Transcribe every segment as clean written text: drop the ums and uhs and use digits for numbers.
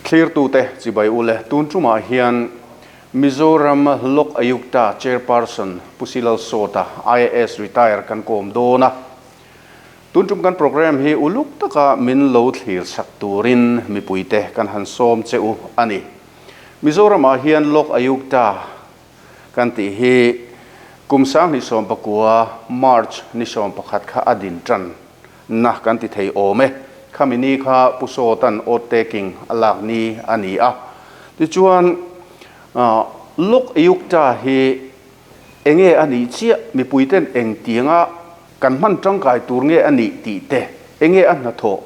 Thlirtute chibai ule, tun tumah hian Mizoram Lok Ayukta Chairperson Pu Silal Sawta, IAS retire kan kawm dawn a. Tun tum kan programme hi uluk taka min lo thlir chak turin mipuite kan han sawm che u a ni. Mizoramah hian Lok Ayukta kan tih hi kum 2019 March ni 11 kha a din tan na kan ti thei awm e. Khami ni kha Pu Sawta'n oath taking a lak ni a ni a. Tichuan, Lok Ayukta hi enge a nih chiah, mipuiten engtianga kan hman tangkai tur nge a nih tih te, enge a hnathawh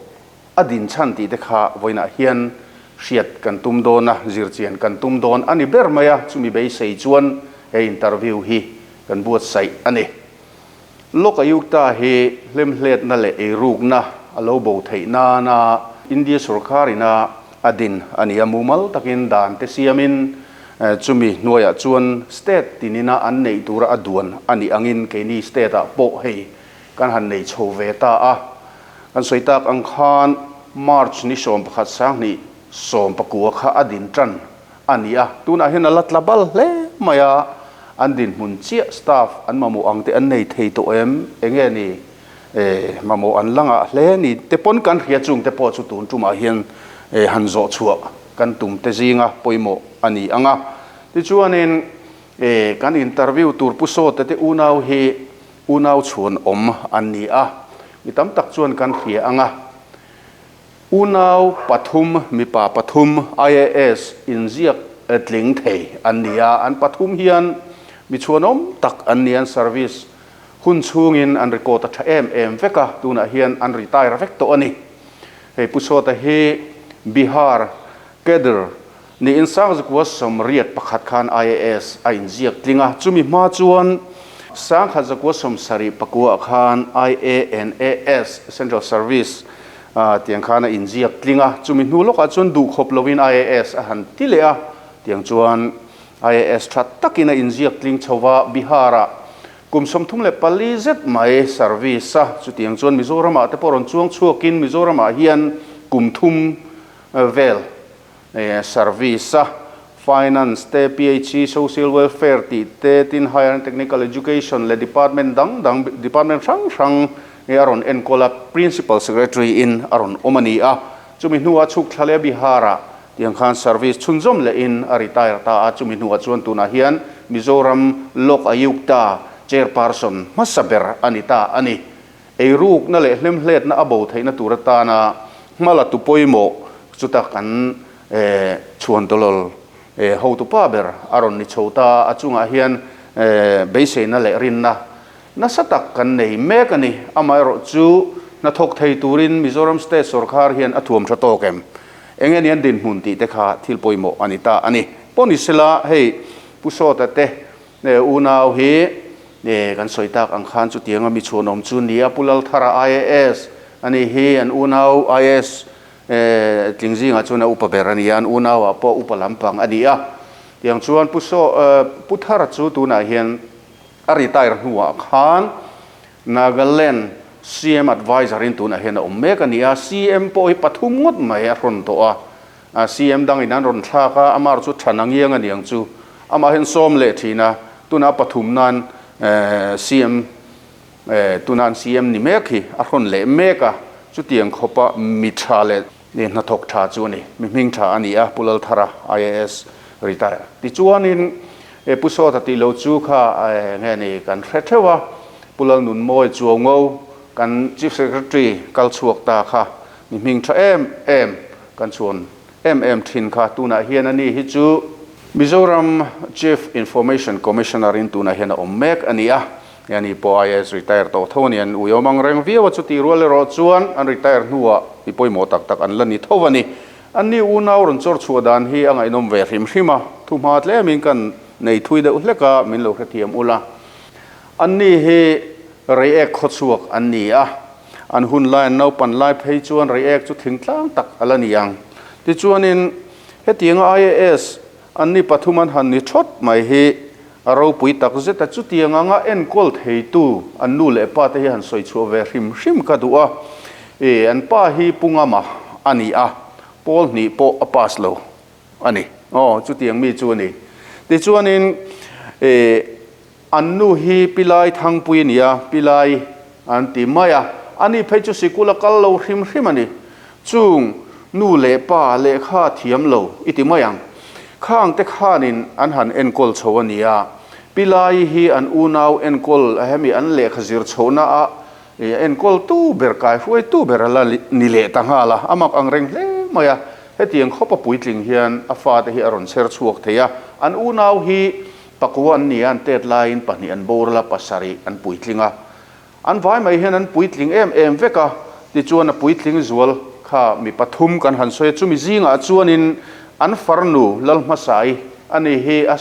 a din chhan tih te kha vawiinah hian hriat kan tum dawn a, zirchian kan tum dawn a ni ber mai a, chumi beisei chuan he interview hi kan buatsaih a ni. Lok Ayukta hi hlemhletna leh eirukna a lo bo theih nana India sorkar ina a din a ni a, mumal takin dan te siamin chumi hnuaiah chuan state tinina an neih tura a duan a nih angin keini state ah pawh hei kan han nei chho ve ta a. Kan sawi tak ang khan March ni 11 2019 kha a din tan a ni a, tunah hian a la tla bal hle mai a, an dinhmun chiah staff an mamawh ang te an nei thei tawh em, enge ni mamawh an la ngah hle ni te pawn kan hria chung te pawh chu tun tumah hian han zawh chhuah kan tum te zinga pawimawh a ni ang a. Tichuanin kan interview tur Pu Sawta te unau hi unau chhuan awm an ni a, mi tam tak chuan kan hria ang a. Unau pathum, mipa pathum IAS inziak tling thei an ni a, an pathum hian mi chhuanawm tak an ni. An service hun chhungin an record a tha em em vek a, tunah hian an retire vek tawh a ni. Hei Pu Sawta hi Bihar cadre niin 1981 khan IAS a inziak tling a, chumi hma chuan 1979 khan IANAS, Central Service, tiang khan a inziak tling a, chumi hnu lawkah chuan duhkhawp lovin IAS a han ti leh a, tiang chuan IAS tha takin a inziak tling chho va, Bihar-ah kum 34 zet mai service a, chutiang chuan Mizoramah te pawh rawn chuang chhuakin Mizoramah hian kum thum vel Service a Finance te, PHE, Social Welfare tih te, tin Higher and Technical Education leh Department dang dang, Department hrang hrang a rawn enkawl a, Principal Secretary in a rawn awm a ni a. Chumi hnuah chhuk thla leh Bihar-ah tiang khan service chhunzawm lehin a retire ta a, chumi hnuah chuan tunah hian Mizoram Lok Ayukta Chairperson hmasa ber a ni ta a ni. Eirukna leh hlemhletna a bo theihna tur atana hmala tu pawimawh chuta kan chhuan tawlawl hotupa ber a rawn ni chho ta. A chungah hian beiseina leh rinna nasa tak kan nei mek a ni. Amaherawh chu hnathawk thei turin Mizoram State sawrkar hian a thuam tha tawk em? Enge ni an dinhmun tih te kha thil pawimawh a ni ta a ni. Pawh ni sela hei Pu Sawta te unau hi kan sawi tak ang khan chutianga mi chhuanawm chu ni a, Pu Lalthara IAS a nih hi, an unau IAS tling zingah chuan a upa ber a ni a, an unauah pawh upa lampang a ni a. Tiang chuan Pu Saw Pu Thara chu tunah hian a retire hnuah khan Nagaland CM advisor in tunah hian a awm mek a ni a, CM pawh hi pathum ngawt mai a hrawn tawh a. CM dangin an rawn thlak a, amah chu tha nangiang a niang chu. Amah hian sawm leh thin a, tuna pathum nan CM tuna an CM ni mek hi a hrawn leh mek a, chutiang khawpa mi tha leh hnathawk tha chu a ni, mi hming tha a ni a, Pu Lalthara IAS retire. Tichuanin Pu Sawta tih lo chu kha nge ni kan hre theuh a, Pu Lalnunmawi Chuaungo kan Chief Secretary kal chhuak ta kha Mi hming tha em em kan chhuan em em thin kha tunah hian a ni hi chu Mizoram Chief Information Commissioner in tunah hian a awm mek a ni a, he ani pawh IAS retire tawh tho a ni, an uiawm ang reng viau a, chutih rual erawh chuan an retire hnuah mi pawimawh tak tak an la ni tho a ni. An ni unau rawn chawr chhuah dan hi a ngaihnawm ve hrim hrim a, thuhma tlemin kan nei thui deuh hlek a, min lo hrethiam ula. An ni hi Reiek khawchhuak an ni a, An hun lai an naupan lai phei chuan Reiek chu thingtlang tak a la ni ang. Tichuanin hetianga IAS an ni pathum an han ni thawt mai hi a ropui tak zet a, chutiang anga enkawl theitu an nu leh pa te hi han sawi chhuah ve hrim hrim ka duh a. An pa hi Pu Ngama a ni a. Pawl hnih pawh a pass lo a ni. Aw, chutiang mi chu a ni. Tichuanin eh an nu hi Pilai Thangpui a ni a, Pilai an ti mai a. Ani phei chu sikul a kal lo hrim hrim a ni. Chung nu leh pa lehkha thiam lo i ti mai ang. Khang te khanin an han enkawl chho a ni a. Pilai hi an unau enkawl hemi an lehkha zir chhohna ah I enkawl tu ber kai hruai tu ber a la ni leh ta nghal a, a mak ang reng hle mai a. Hetiang khawp a puitling hian a fate hi a rawn chher chhuak thei a, an unau hi pakua an ni a, an tet laiin pahnih an boral a, pasarih an puitling a. An vai mai hian an puitling em em vek a, tichuan a puitling zual kha mi pathum kan han sawi a, chumi zingah chuanin an farnu Lalhmasai a ni hi a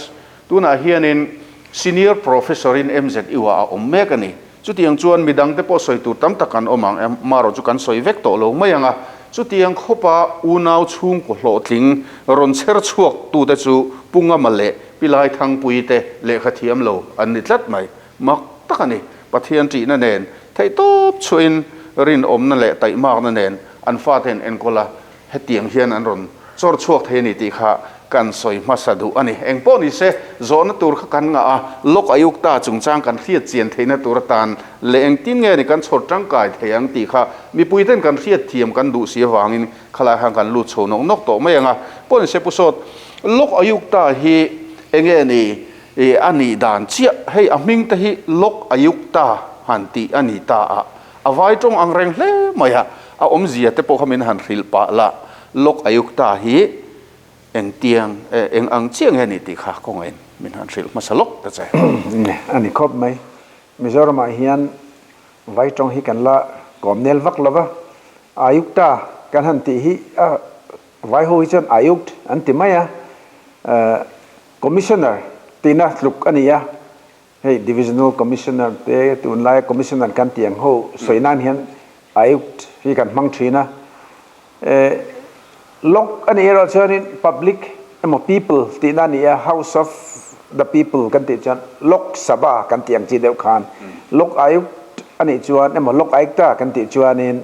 Tunah hianin Senior Professor-in MZU-ah a awm mek a ni. Chutiang chuan midangte pawh sawi tur tam tak an awm ang, amarawh chu kan sawi vek tawh lo mai ang a. Chutiang khawpa unau chhungkaw hlawhtling rawn chher chhuak tute chu Pu Ngama leh Pi Laithangpui te lehkha thiam lo an ni tlat mai. Mak tak a ni. Pathian ṭihna nen theihtawp chhuahin rinawmna leh taihmakna nen an fate an enkawl a. Hetiang hian an rawn chawr chhuak thei a ni tih kha kan sawi hmasa duh a ni. Eng pawh ni se, zawhna tur kha kan ngah a, Lok Ayukta chungchang kan hriat chian theihna tur atan leh engtin nge ni kan chhawr tangkai thei ang tih kha mipuiten kan hriat thiam kan duh si avangin khalai khan kan lut chho nawk nawk tawh mai ang a. Pawh ni se Pu Sawt, Lok Ayukta hi enge ni a nih dan chiah? Hei a hming te hi Lok Ayukta han tih a ni ta a. A vai tawng ang reng hle mai a, a awmzia te pawh kha min han hrilh pah la, Lok Ayukta hi engtiang, eng ang chiah nge ni tih kha kawngaiin min han hrilh hmasa lawk ta che. A ni khawp mai. Mizoramah hian vai tawng hi kan la kawm nel vak lo va, Ayukta kan han tih hi a vai ho hi chuan Ayukt an ti mai a, Commissioner tihna tluk a ni a, Hei Divisional Commissioner te tunlaia Commissioner kan tih ang ho sawi nan hian Ayukt hi kan hmang thin a. Lok a nih erawh chuanin Public emaw People tihna a ni a, House of the People kan tih chuan Lok Sabha kan tih ang chi deuh khan Lok Ayukt a nih chuan emaw Lok Ayukta kan tih chuanin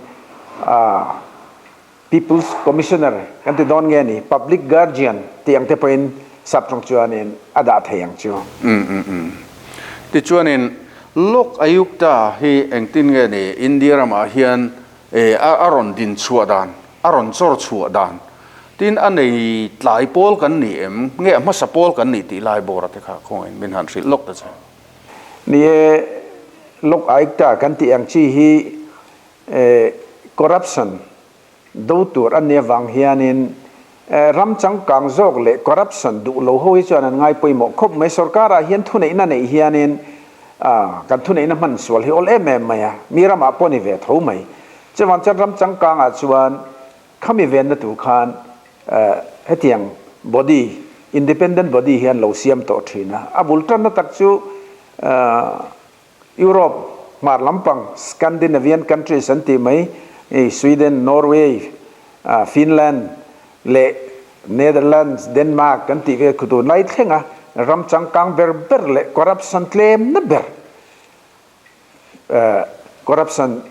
People's Commissioner kan ti dawn nge ni, Public Guardian tih ang te pawhin sap tawng chuanin a dah thei ang chu. Um um um. Tichuanin Lok Ayukta hi engtin nge ni India ramah hian e a a rawn din chhuah dan, a rawn chawr chhuah dan, tin a nei tlai pawl kan ni em, nge a hmasa pawl kan ni tih lai bawra te kha khawngain min han hrilh lawk ta che. Ni e, Lok Ayukta kan tih ang chi hi Corruption do tur a nia vang hianin ram changkang zawk leh corruption duh lo ho hi chuan an ngai pawimawh khawp mai. Sorkarah hian thuneihna neih hianin kan thuneihna hman sual hi awl em em mai a, mi ramah pawh ni ve tho mai. Chuvang chuan ram changkangah chuan khami venna tur khan hetiang body, independent body hi an lo siam tawh thin a. A bul tanna tak chu Europe hmar lampang Scandinavian countries an tih mai, Sweden, Norway, Finland leh Netherlands, Denmark kan tih vel khu tunlai thlenga ram changkang ber ber leh corruption tlemna ber corruption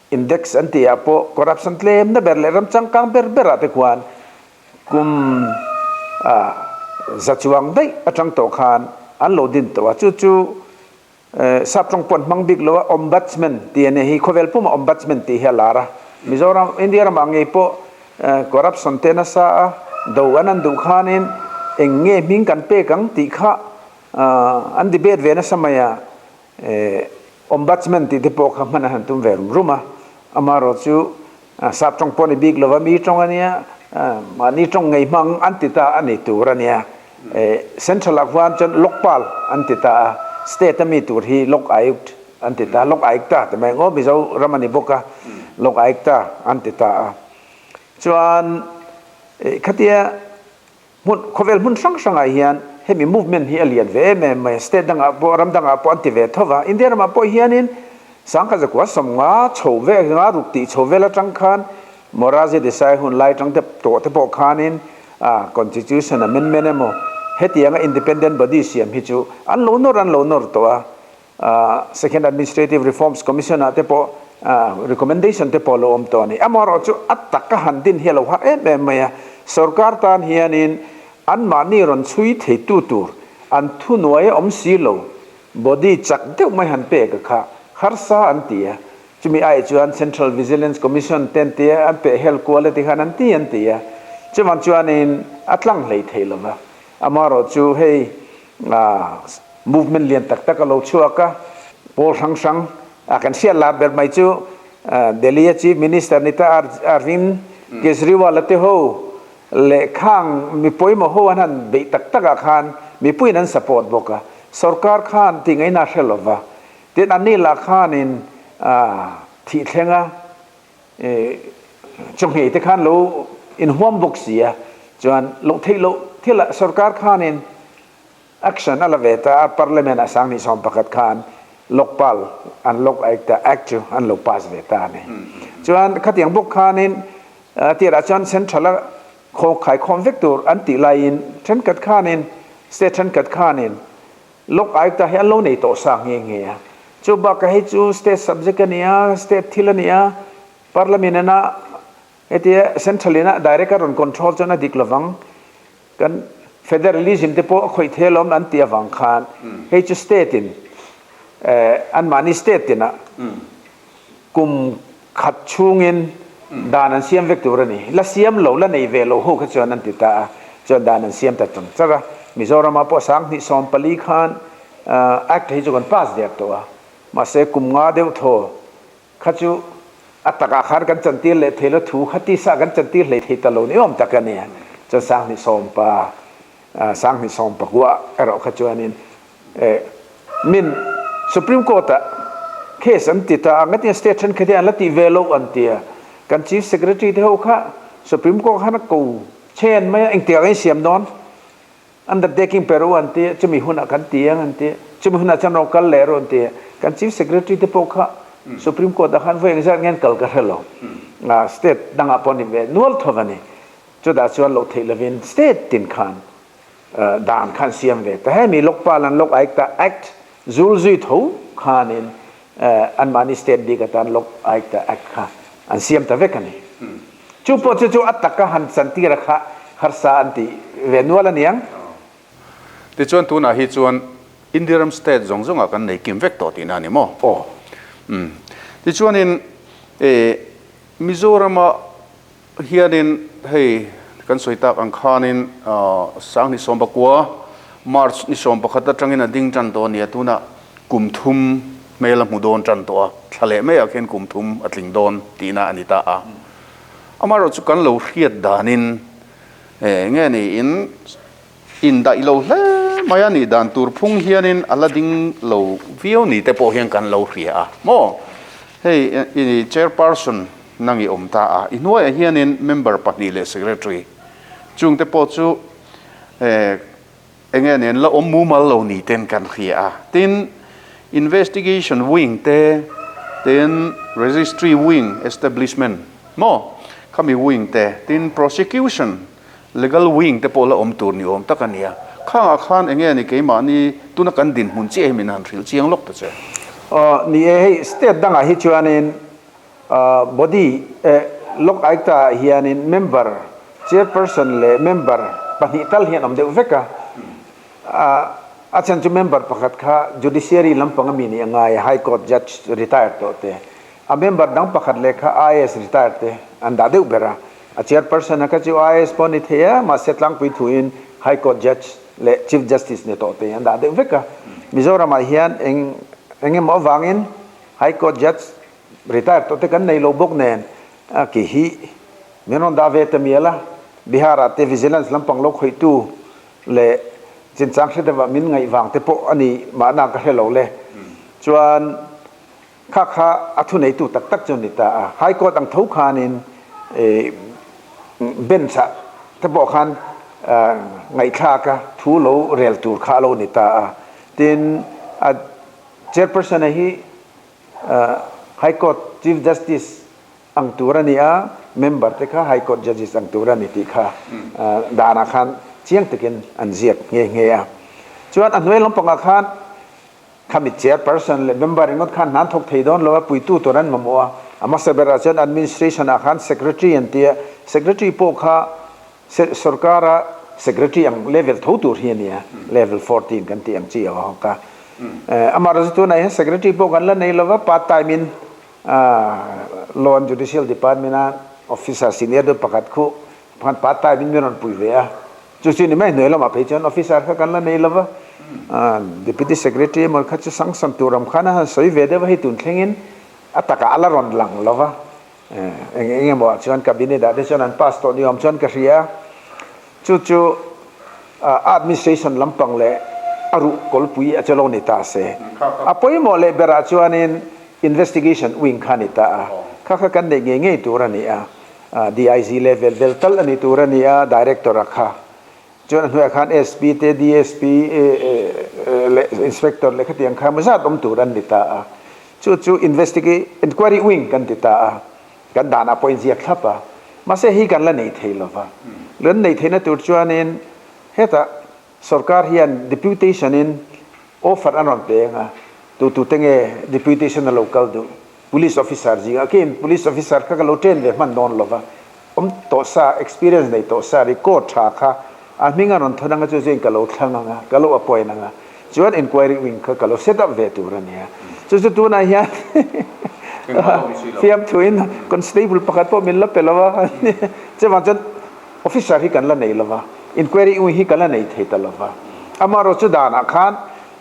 index an tih ah pawh corruption tlemna ber leh ram changkang ber ber ah te khuan Kum za chuang daih atang tawh khan an lo din tawh a, chu chu sap tawng pawh an hmang bik lo a, Ombudsman tih a nia hi, khawvel pumah Ombudsman tih hi a lar a, Mizoram, India ramah ngei pawh corruption te nasa a, do an an duh khanin eng nge hming kan pek ang tih kha an debate ve nasa mai a, Ombudsman tih te pawh kha hman a han tum ve rum rum a, amaherawh chu Sap tawng pawh a ni bik lova, mi tawng a nia, mahni tawng ngei hmang an ti ta a ni tur a nia. Central ah khuan chuan Lokpal an ti ta a, state a mi tur hi Lok Ayukt an ti ta, Lok Ayukta ti mai ang aw, Mizo ram a ni bawk a, Lok Ayukta an ti ta a. Chuan khatia Hmun, khawvel hmun hrang hrangah hian hemi movement hi a lian ve em em mai a, state dangah pawh, ram dangah pawh an ti ve tho va. India ramah pawh hianin sangkhat zakua sawmnga chho vel, nga ruk tih chho vel atang khan Morarji Desai hun lai atang te tawh te pawh khanin a constitution amendment emaw hetianga independent body siam hi chu an lo nawr an lo nawr tawh a. Second Administrative Reforms Commission ah te pawh Recommendation te pawh lo awm tawh a ni. Amaherawhchu a taka han din hi a lo har em em mai a, sorkar tan hianin anmahni rawn chhui theitu tur an thunuai a awm si lo, body chak deuh mai han pek a kha harsa an ti a, chumi ai chuan Central Vigilance Commission te an ti a, an peh hel kual e ti khan an ti an ti a, chuvang chuanin a tlang hlei thei lo va. Amaherawhchu hei movement lian tak tak a lo chhuak a, pawl hrang hrang a kan hriat lar ber mai chu Delhi a Chief Minister ni ta Arvind Kejriwal a te ho leh khang mi pawimawh ho an han beih tak tak ah khan mipuiin an support bawk a, sorkar khan tih ngaihna a hre lo va, tin anni lah khanin thih thleng a chawhmeh te khan lo inhuam bawk si a, chuan loh theih loh thil ah sorkar khanin Action a la ve ta a, Parliament a 2011 khan Lokpal an Lok Aayukta Act chu an lo pass ve ta a ni. Chuan khatiang bawk khanin tirah chuan Central a khaw khaikhawm vek tur an tih laiin thenkhat khanin State thenkhat khanin Lok Aayukta hi an lo nei tawh sa nghe nghe a. Chu bakah hei chu State subject a ni a, State thil a ni a, Parliament ina hetia Central ina direct a rawn control chuan a dik lovang. Kan federalism te pawh a khawih thei alawm an tih avang khan hei chu state in anmahni state tinah kum khat chhungin dan an siam vek tur a ni. La siam lo, la nei ve lo ho kha chuan an ti ta a, chuan dan an siam ta chang char a. Mizoramah pawh 2014 khan act hi chu kan pass der tawh a, mahse kum nga deuh thaw Kha chu a takah khan kan chantir leh thei lo, thu kha tisa kan chantir hlei thei ta lo ni awm tak a ni. Chuan 2010, 2019 erawh kha chuanin min Supreme Court-ah case an ti ta a, ngatinge state thenkhat hi an la tih ve loh an ti a. Kan Chief Secretary te ho kha Supreme Court khan a ko chen mai a, engtikah kan insiam dawn? Undertaking pe rawh an ti a, chumi hunah kan ti ang an ti a, chumi hunah chuan rawn kal leh rawh an ti a. Kan Chief Secretary te pawh kha Supreme Court ah khan vawi engzat nge an kal ka hre lo. State dangah pawh ni ve nual tho a ni. Chutah chuan loh theih lovin state tin khan dan khan siam ve ta. Hemi Lokpal an Lok Aayukta Act zul zui tho khanin anmahni state bik atan Lok Aayukta Act kha an siam ta vek a ni. Chu pawh chu chu a taka han chantir a kha harsa an ti ve nual a niang. Tichuan tunah hi chuan India ram state zawng zawngah kan nei kim vek tawh tihna a ni maw? Aw. Umm. Tichuanin eh Mizorama hianin hei kan sawi tak ang khanin 2019 March ni 11 atangin a ding tan tawh a nia tunah kum thum hmel a hmu dawn tan tawh a, thla leh maiah khian kum thum a tling dawn tihna a ni ta a. Amaherawhchu kan lo hriat danin nge niin indaih lo hle mai a nih dan tur phung hianin a la ding lo viau ni te pawh hian kan lo hria a maw? Hei i chairperson nang i awm ta a, i hnuaiah hianin member pahnih leh secretary chungte pawh chu Enge nen la awm mumal lo ni ten kan hria a. Tin, Investigation Wing te, tin Registry Wing Establishment maw, khami wing te, tin Prosecution Legal Wing te pawh la awm tur ni awm tak a nia. Khangah khan enge ni keimahni tuna kan dinhmun chiah hi min han hrilh chiang lawk ta che. Aw ni e, hei state dangah hi chuanin Body Lok Aayukta ah hianin member, chairperson leh member pahnih tal hi an awm deuh vek a. A chhan chu member pakhat kha judiciary lampang a mi nih a ngai a, High Court judge retired tawh te. A member dang pakhat leh kha IAS retired te an dah deuh ber a. A chairperson a kha chu IAS pawh a ni thei a, mahse tlangpui thuin High Court judge leh Chief Justice ni tawh te an dah deuh vek a. Mizoramah hian eng engemaw avangin High Court judge Retire tawh te kan nei lo bawk nen a ke hi min rawn dah ve ta mial a, Bihar ah te vigilance lampang lo khawihtu leh chinchang hre deuh ah min ngaih vang te pawh a ni mahna ka hre lo le. Chuan kha kha a thuneitu tak tak chu a ni ta a, High Court ang tho khanin bench ah te pawh khan ngaihthlak a thu lo rel tur kha a lo ni ta a, tin a chairperson a hi High Court Chief Justice ang tur a ni a, member te kha High Court Judges ang tur a ni tih kha danah khan chiang takin an ziak nghe nghe a. Chuan a hnuai lampangah khan Khami chairperson leh member ringawt khan hna an thawk thei dawn lo a, puitu tur an mamawh a. A hmasa berah chuan administration ah khan secretary an ti a, secretary pawh kha sorkara secretary ang level tho tur hi a ni a, level 14 kan tih ang chi a hawk a. Amaherawhchu tunah hian secretary pawh kan la nei lo va, part time in Law and Judicial Department a officer senior deuh pakhat khu khan part time in min rawn pui ve a. Chu chu ni mai hnuai lamah phei chuan officer kha kan la nei lo va, Deputy Secretary emaw kha chu sanction tur ang khan a han sawi ve deuh a, hei tun thlengin a takah a la rawn lang lo va, eng eng emaw ah chuan cabinet ah te chuan an pass tawh ni awm chuan ka hria a, chu chu administration lampang leh a ruh kawlpui a che lo ni ta se. A pawimawh leh berah chuanin investigation wing kha a ni ta a, kha kha kan neih ngei ngei tur a ni a. DIG level vel tal a ni tur a ni a, Director a kha. Chuan a hnuaiah khan SP te, DSP leh Inspector leh khatiang kha mazat awm tur an ni ta a. Chu chu Investigate Enquiry Wing kan ti ta a, kan danah pawh inziak thlap a. Mahse hi kan la nei thei lo va. Kan nei theihna tur chuanin hetah sorkar hian deputation in offer an rawn pe ang a, tu tu te nge deputation a lo kal duh? Police officer zingah khian police officer kha ka lo train ve hman dawn lova, awm tawh sa, experience nei tawh sa, record tha kha a hming a rawn thawn anga chu chuan ka lo thlang anga, ka lo appoint anga, chuan inquiry wing kha ka lo set up ve tur a nia. Chu chu tunah hian fiamthuin constable pakhat pawh min la pe lo a, chuvang chuan officer hi kan la nei lova, inquiry wing hi ka la nei thei ta lova. Amaherawhchu chu danah khan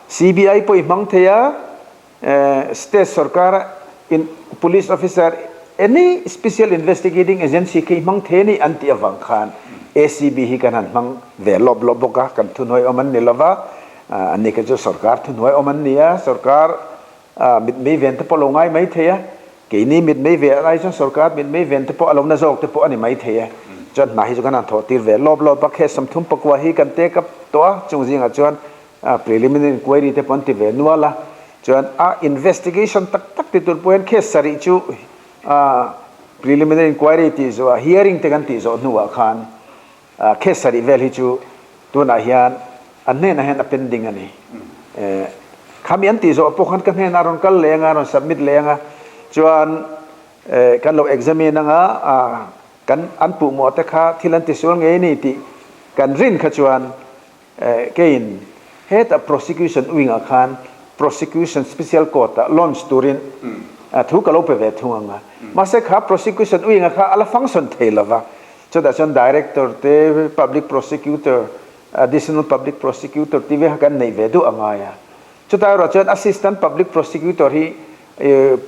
CBI pawh i hmang thei a, State sorkar in police officer any special investigating agency khi hmang thei a ni an tih avang khan ACB hi kan han hmang ve lawp lawp bawk a, kan thuhnuai awm an ni lova, an ni kha chu sorkar thuhnuai awm an ni a, sorkar mitmei ven te pawh a lo ngai mai thei a, keini mitmei ve ai chuan sorkar mitmei ven te pawh a lo na zawk te pawh a ni mai thei a, chuan hna hi chu kan han thawh tir ve lawp lawp a, case 39 hi kan take up tawh a, chung zingah chuan A preliminary inquiry te pawh an ti ve nual a, chuan a investigation tak tak ti tur pawh hian case sarih chu a preliminary inquiry tih zawh ah hearing te kan tih zawh hnuah khan case sarih vel hi chu tunah hian an hnenah hian a pending a ni. Khami an tih zawh pawh khan ka hnenah a rawn kal leh ang a, a rawn submit leh ang a, chuan kan lo examine ang a, kan an puhmawh te kha thil an tisual ngei a ni tih kan rin kha chuan Keiin hetah prosecution wing ah khan prosecution special court ah launch turin thu ka lo pe ve thung ang a. Mahse kha prosecution wing ah kha a la function thei lo va. Chutah chuan director te, public prosecutor, additional public prosecutor tih ve kha kan neih ve duh a ngai a. Chutah erawh chuan assistant public prosecutor hi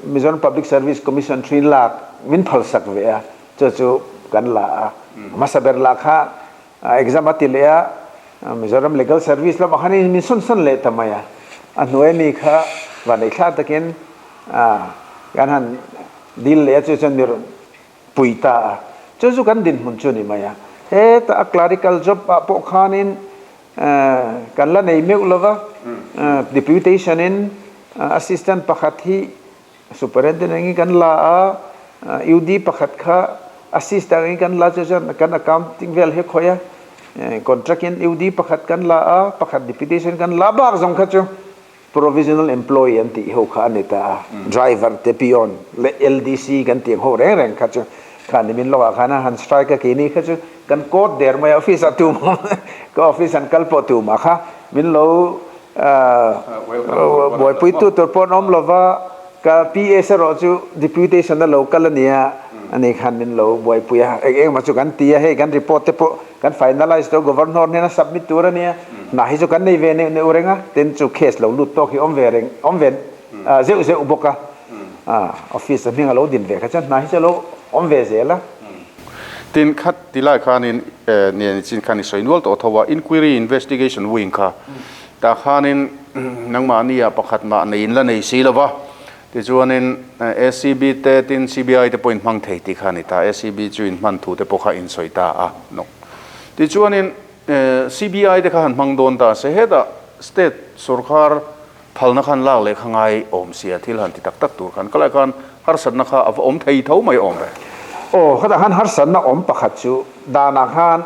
Mizoram Public Service Commission thuin lak min phalsak ve a, chu chu kan la a. Hmasa ber lah kha Exam a ti leh a, Mizoram Legal Service lamah khan in min sawn sawn leh ta mai a. A hnuai mi kha vanneihthla takin kan han dil leh a, chu chuan mi rawn pui ta a. Chu chu kan dinhmun chu a ni mai a. Heta a clerical job ah pawh khanin kan la nei meuh lo va, deputation in assistant pakhat hi Superintendent angin kan la a, UD pakhat kha assistant angin kan la chu chuan kan accounting vel hi a khawih a, contract in UD pakhat kan la a, pakhat deputation kan la bak zawng kha chu provisional employee an tih ho kha a ni ta a, driver te peon leh LDC kan tih ang ho reng reng kha chu kha nimin lawkah khan a han strike a, keini kha chu kan court der mai a, office ah tumah ka office an kal pawh tumah kha min lo Buaipuitu tur pawh an awm lo va, ka PS erawh chu deputation a lo kal a nia, ani khan min lo buaipui a, eng eng emaw chu kan ti a, hei kan report te pawh kan finalize tawh, Governor hnena submit tur a nia, hna hi chu kan nei ve neuh neuh reng a, tin chu case lo lut tawk hi awm ve reng, awm ve zeuh zeuh bawk a, office a hming a lo din ve kha chuan hna hi chu a lo awm ve zel a. Tin, khat ti lai khanin nen chin khan i sawi nual tawh tho a, inquiry investigation wing kha tah khanin nangmahnia pakhat mah neiin la nei si lo va, tichuanin ACB te tin CBI te pawh in hmang thei tih kha a ni ta, ACB chu in hman thu te pawh kha in sawi ta a nawk. Tichuanin CBI te kha han hmang dawn ta se, hetah state sorkar Phalna khan lak leh kha ngai awm sia thil han ti tak tak tur khan ka lai khan harsatna kha a va awm thei tho mai awm ve. Aw khatah khan harsatna awm pakhat chu danah khan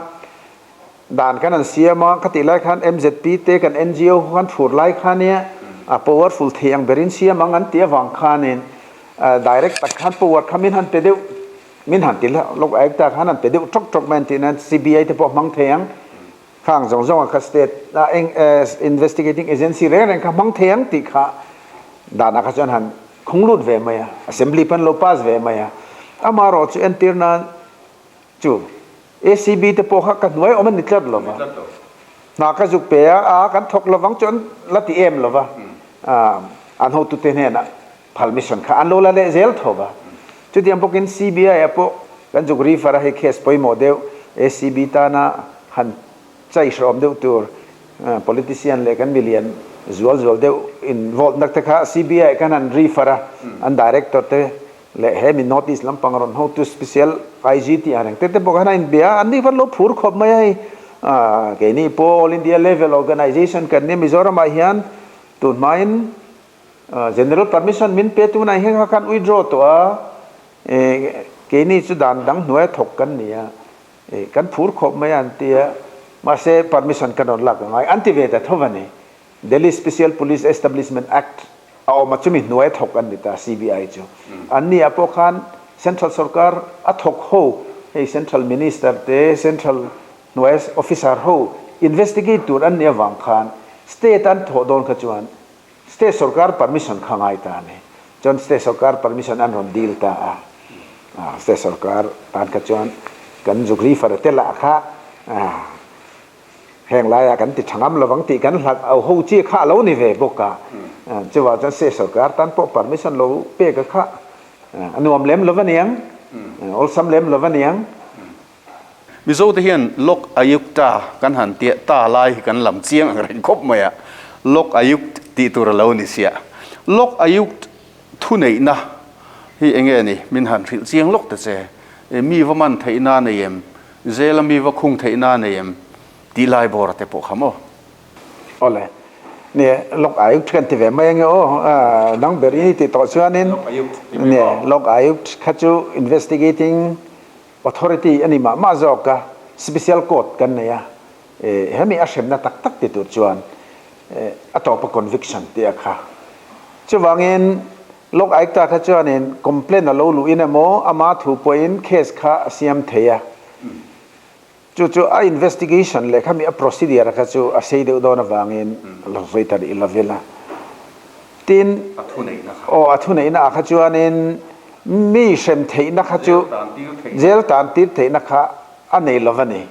dan kan han siam a, khatih lai khan MZP te kan NGO khan thur lai kha nia. a powerful thei ang berin siam ang an tih avang khanin direct tak khan power kha min han pe deuh min han ti Lok Ayukta khan han pe deuh tawk tawk mai an tih nan CBI te pawh hmang thei ang khang zawng zawng a kha state a eng investigating agency reng reng kha hmang thei ang tih kha danah kha chuan han khung lut ve mai a, assembly pawn lo pass ve mai a, amaherawh chu entir nan chu ACB te pawh kha ka hnuai awm a ni tlat lo va, hna ka zuk pe a, a kan thawk lovang chu an la ti em lo va, an hotute hnenah permission kha an lo la leh zel tho va, chutiang bawkin CBI ah pawh kan zuk refer a hei case pawimawh deuh ACB tana han chai hrawm deuh tur politician leh kan milian zual zual deuh involve nak te kha CBI khan an refer a, an director te leh he mi North East lampang rawn hotu special IG tih ang reng te te pawh khan a inbia a, an ni van lo phur khawp mai a hei keini pawh All India level organization kan nia Mizoram ah hian tun hmain General permission min pe tunah hian kha khan withdraw tawh a, keini chu dan dang hnuaia thawk kan ni a, kan phur khawp mai a an ti a, mahse permission kan rawn lak angai an ti ve ta tho a ni. Delhi Special Police Establishment Act a awm a chumi hnuaia thawk an ni ta CBI chu. An ni ah pawh khan Central sorkar a thawk ho hei Central Minister te Central hnuaia officer ho investigate tur an nih avang khan State an thawh dawn kha chuan State sorkar permission kha ngai ta a ni. Chuan state sorkar permission an rawn dil ta a. State sorkar tan kha chuan kan zuk refer te lah kha heng laiah kan ti tha ngam lovang tih kan hlat au ho chi kha a lo ni ve bawk a. Chuvang chuan state sorkar tan pawh permission lo pek a kha a nuam lem lo aniang, awlsam lem lo aniang. Mizo te hian Lok Ayukta kan han tiah ta lai hi kan lam chiang ang reng khawp mai a, Lok Ayukt tih tur a lo ni sia. Lok Ayukt thuneihna hi eng nge ni? Min han hrilh chiang lawk ta che. Mi va man theihna nei em? Zela mi va khung theihna nei em? Tih lai bawr te pawh kha maw? Awle. Ni, Lok Ayukt kan ti ve mai ange aw. Nang ber i tih tawh chuanin ni, Lok Ayukt kha chu investigating Authority a ni mah mah zawk a, Special Court kan nei a, hemi a hremna tak tak ti tur chuan a tawpa conviction tih a kha. Chuvangin Lok Ayukta kha chuanin complaint a lo luhin emaw ama thu pawhin case kha a siam thei a, chu chu a investigation leh khami a procedure kha chu a sei deuh dawn avangin lo sawi ta rih lovin a. Tin, aw a thuneihna ah kha chuanin mi hrem theihna kha chu jail tan tir theihna kha a nei lo a ni.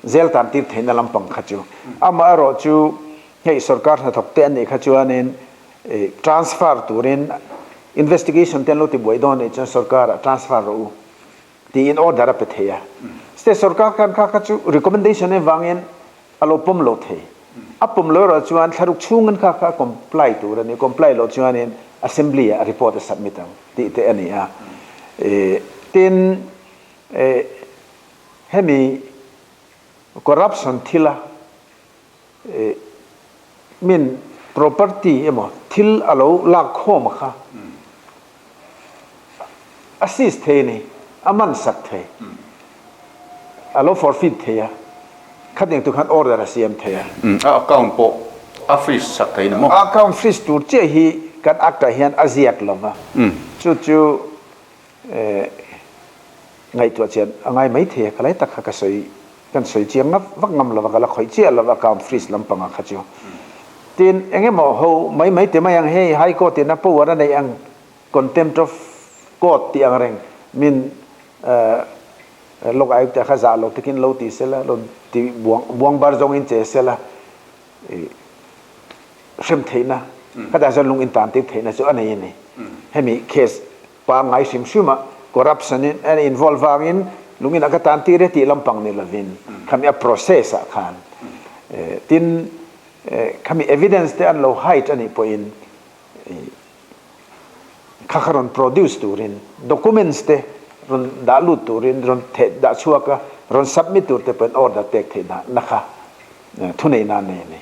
Jail tan tir theihna lampang kha chu. Amaherawh chu hei sorkar hnathawk te an nih kha chuanin transfer turin investigation te an lo ti buai dawn anih chuan sorkar ah transfer rawh u tiin order a pe thei a. State sorkar khan kha kha chu recommendation avangin A lo pawm lo thei. A pawm lo erawh chuan thlaruk chhungin kha kha a comply tur a ni. Comply loh chuanin Assembly ah report a submit ang tih te a ni a. Tin, hemi corruption thila min property emaw thil a lo lak khawm kha a seize thei a ni, a man sak thei, a lo forfeit thei a, khatiang tur khan order a siam thei a. A account pawh a freeze sak thei ni maw? A account freeze tur chiah hi kan act ah hian a ziak lo va, chu chu ngaihtuah chian a ngai mai thei a, ka lai tak kha ka sawi Kan sawi chiang ngap vak ngam lova, ka la khawih chiah lova account freeze lampanga kha chu. Tin, eng emaw ho mai mai ti mai ang hei High Court in a power a neih ang contempt of court tih ang reng min Lok Ayukta kha zah lo takin lo ti sela, lo ti buang buang bar zawngin che sela hrem theihna khatah chuan lung intan tir theihna chu a nei a ni. Hemi case Pangngai hrim hrim a corruption in an involve vangin lungin a ka tan tir e tih lampang ni lovin khami a process ah khan tin khami evidence te an lo hide anih pawhin kha kha rawn produce turin documents te rawn dah lut turin rawn theh dah chhuak a rawn submit tur te pawhin order pek theih na kha Thuneihna an nei a ni.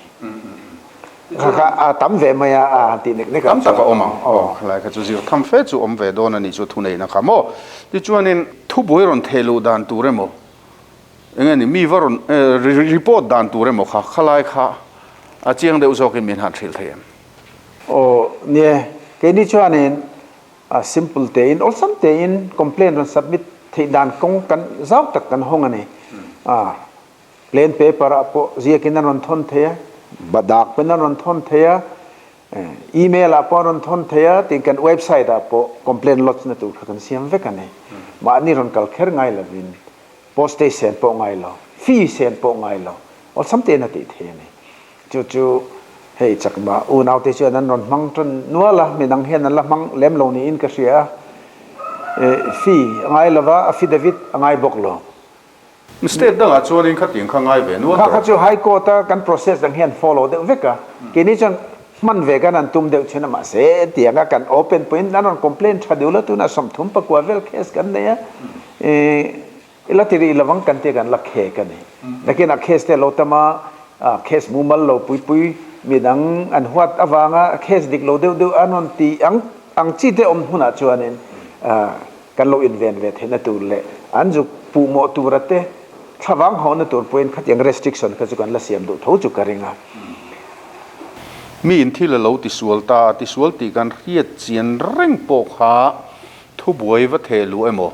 Kha kha a tam ve mai a, a han tih nek nek ah chuan. Tam tak a awm ang. Aw, khalai kha chu zir tham fe chu awm ve dawn a nih chu thuneihna kha maw. Tichuanin thubuai rawn theh luh dan tur emaw, eng nge ni, mi va rawn report dan tur emaw kha khalai kha a chiang deuh zawkin min han hrilh thei em? Aw nie, keini chuanin simple tein awlsam tein complaint rawn submit theih dan kawng kan zau tak kan hawng a ni. Plain paper ah pawh ziakin an rawn thawn thei a, badak pawn an rawn thawn thei a, email ah pawh an rawn thawn thei a, tin kan website ah pawh complaint lodge na tur kha kan siam vek a ni. Mahni rawn kal kher ngai lovin postage sen pawh ngai lo, fee sen pawh ngai lo, awlsam tein a tih thei a ni. Chu chu hei chakma unaute chuan an rawn hmang tan nual a, midang hian an la hmang lem lo niin ka hria a. Fee a ngai lova, affidavit a ngai bawk lo. State dangah chuanin khatiang kha ngai ve nual tawh. Kha kha chu High Court a kan process dang hian follow deuh vek a, keini chuan hman ve kan han tum deuh thin a, mahse tianga kan open pawhin an rawn complain tha deuh lo, tunah 39 vel case kan nei a, i la ti rih lovang kan tia kan la khek a ni. Nakinah case te a lo tam a, case mumal lo pui pui midang an huat avanga case dik lo deuh deuh an rawn ti ang ang chi te awm hunah chuanin Kan lo inven ve theihna tur leh an zuk puhmawh tura te thlavang hawhna tur pawhin khatiang restriction kha chu kan la siam duh tho chu ka ring a. Mi in thil a lo tisual ta a, tisual tih kan hriat chian reng pawh kha thubuai va theh luh emaw,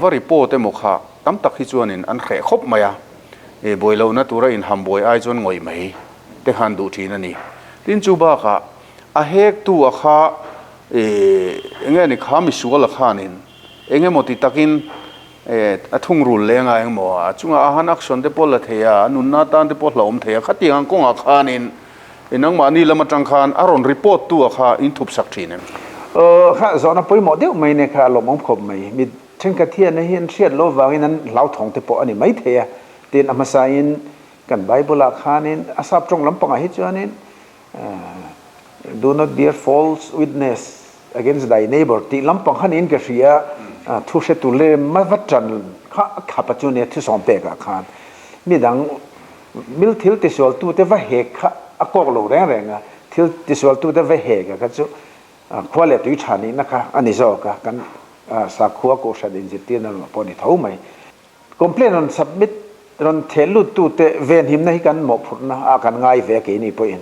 va report emaw kha tam tak hi chuanin an hreh khawp mai a, buai lohna tura inhambuai ai chuan ngawih mai te khan duh thin a ni. Tin chu bakah A hektu a kha enge ni kha misual a khanin eng emaw ti takin a thungrul leng a engmaw a chungah a han action te pawh la thei a, a nunna tan te pawh hlauhawm thei a, khatiang ang kawngah khanin nangmahni lam atang khan a rawn report tu a kha in thup sak thin em? Aw kha zawhna pawimawh deuh mai nia kha a lawmawm khawp mai. Mi thenkhat hian hei hi an hriat loh avangin an hlauthawng te pawh a ni maithei a, tin a hmasain kan Bible ah khanin a sap tawng lampangah hi chuanin Do not bear false witness against thy neighbor tih lampang kha niin ka hria a, thu hretu lem a va tan kha a khap a chu nia thusawm pekah khan midang mil thil tisualtute va hek kha a kawk lo reng reng a, thil tisualtute va hek a kha chu khua leh tui tha nihna kha a ni zawk a, kan sakhua kohhran inzirtirna lamah pawh a ni tho mai. Complaint rawn submit rawn theh lut tute venhimna hi kan mawhphurhna ah kan ngai ve a keini pawhin.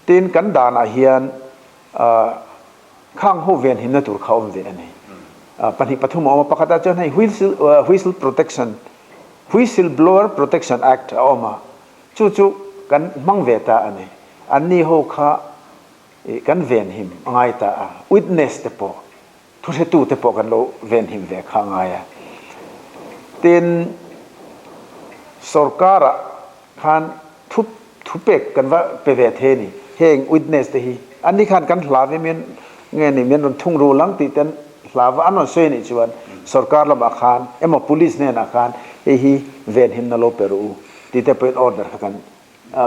Tin, kan danah hian khang ho venhimna tur kha awm ve a ni. Pahnih pathum a awm a, pakhatah chuan hei whistle whistle protection whistle blower protection act a awm a, chu chu kan hmang ve ta a ni. Anni ho kha kan venhim a ngai ta a, witness te pawh. Thuhretute pawh kan lo venhim ve kha a ngai a. Tin, sorkarah khan thu thupek kan va pe ve thei a ni. Heng witness te hi an ni khan kan hla ve mian nge ni mian rawn thung rul ang tih ten hla va an rawn sawi a nih chuan sorkar lamah khan emaw police hnenah khan hei hi venhimna lo pe rawh u tih te pawhin order kha kan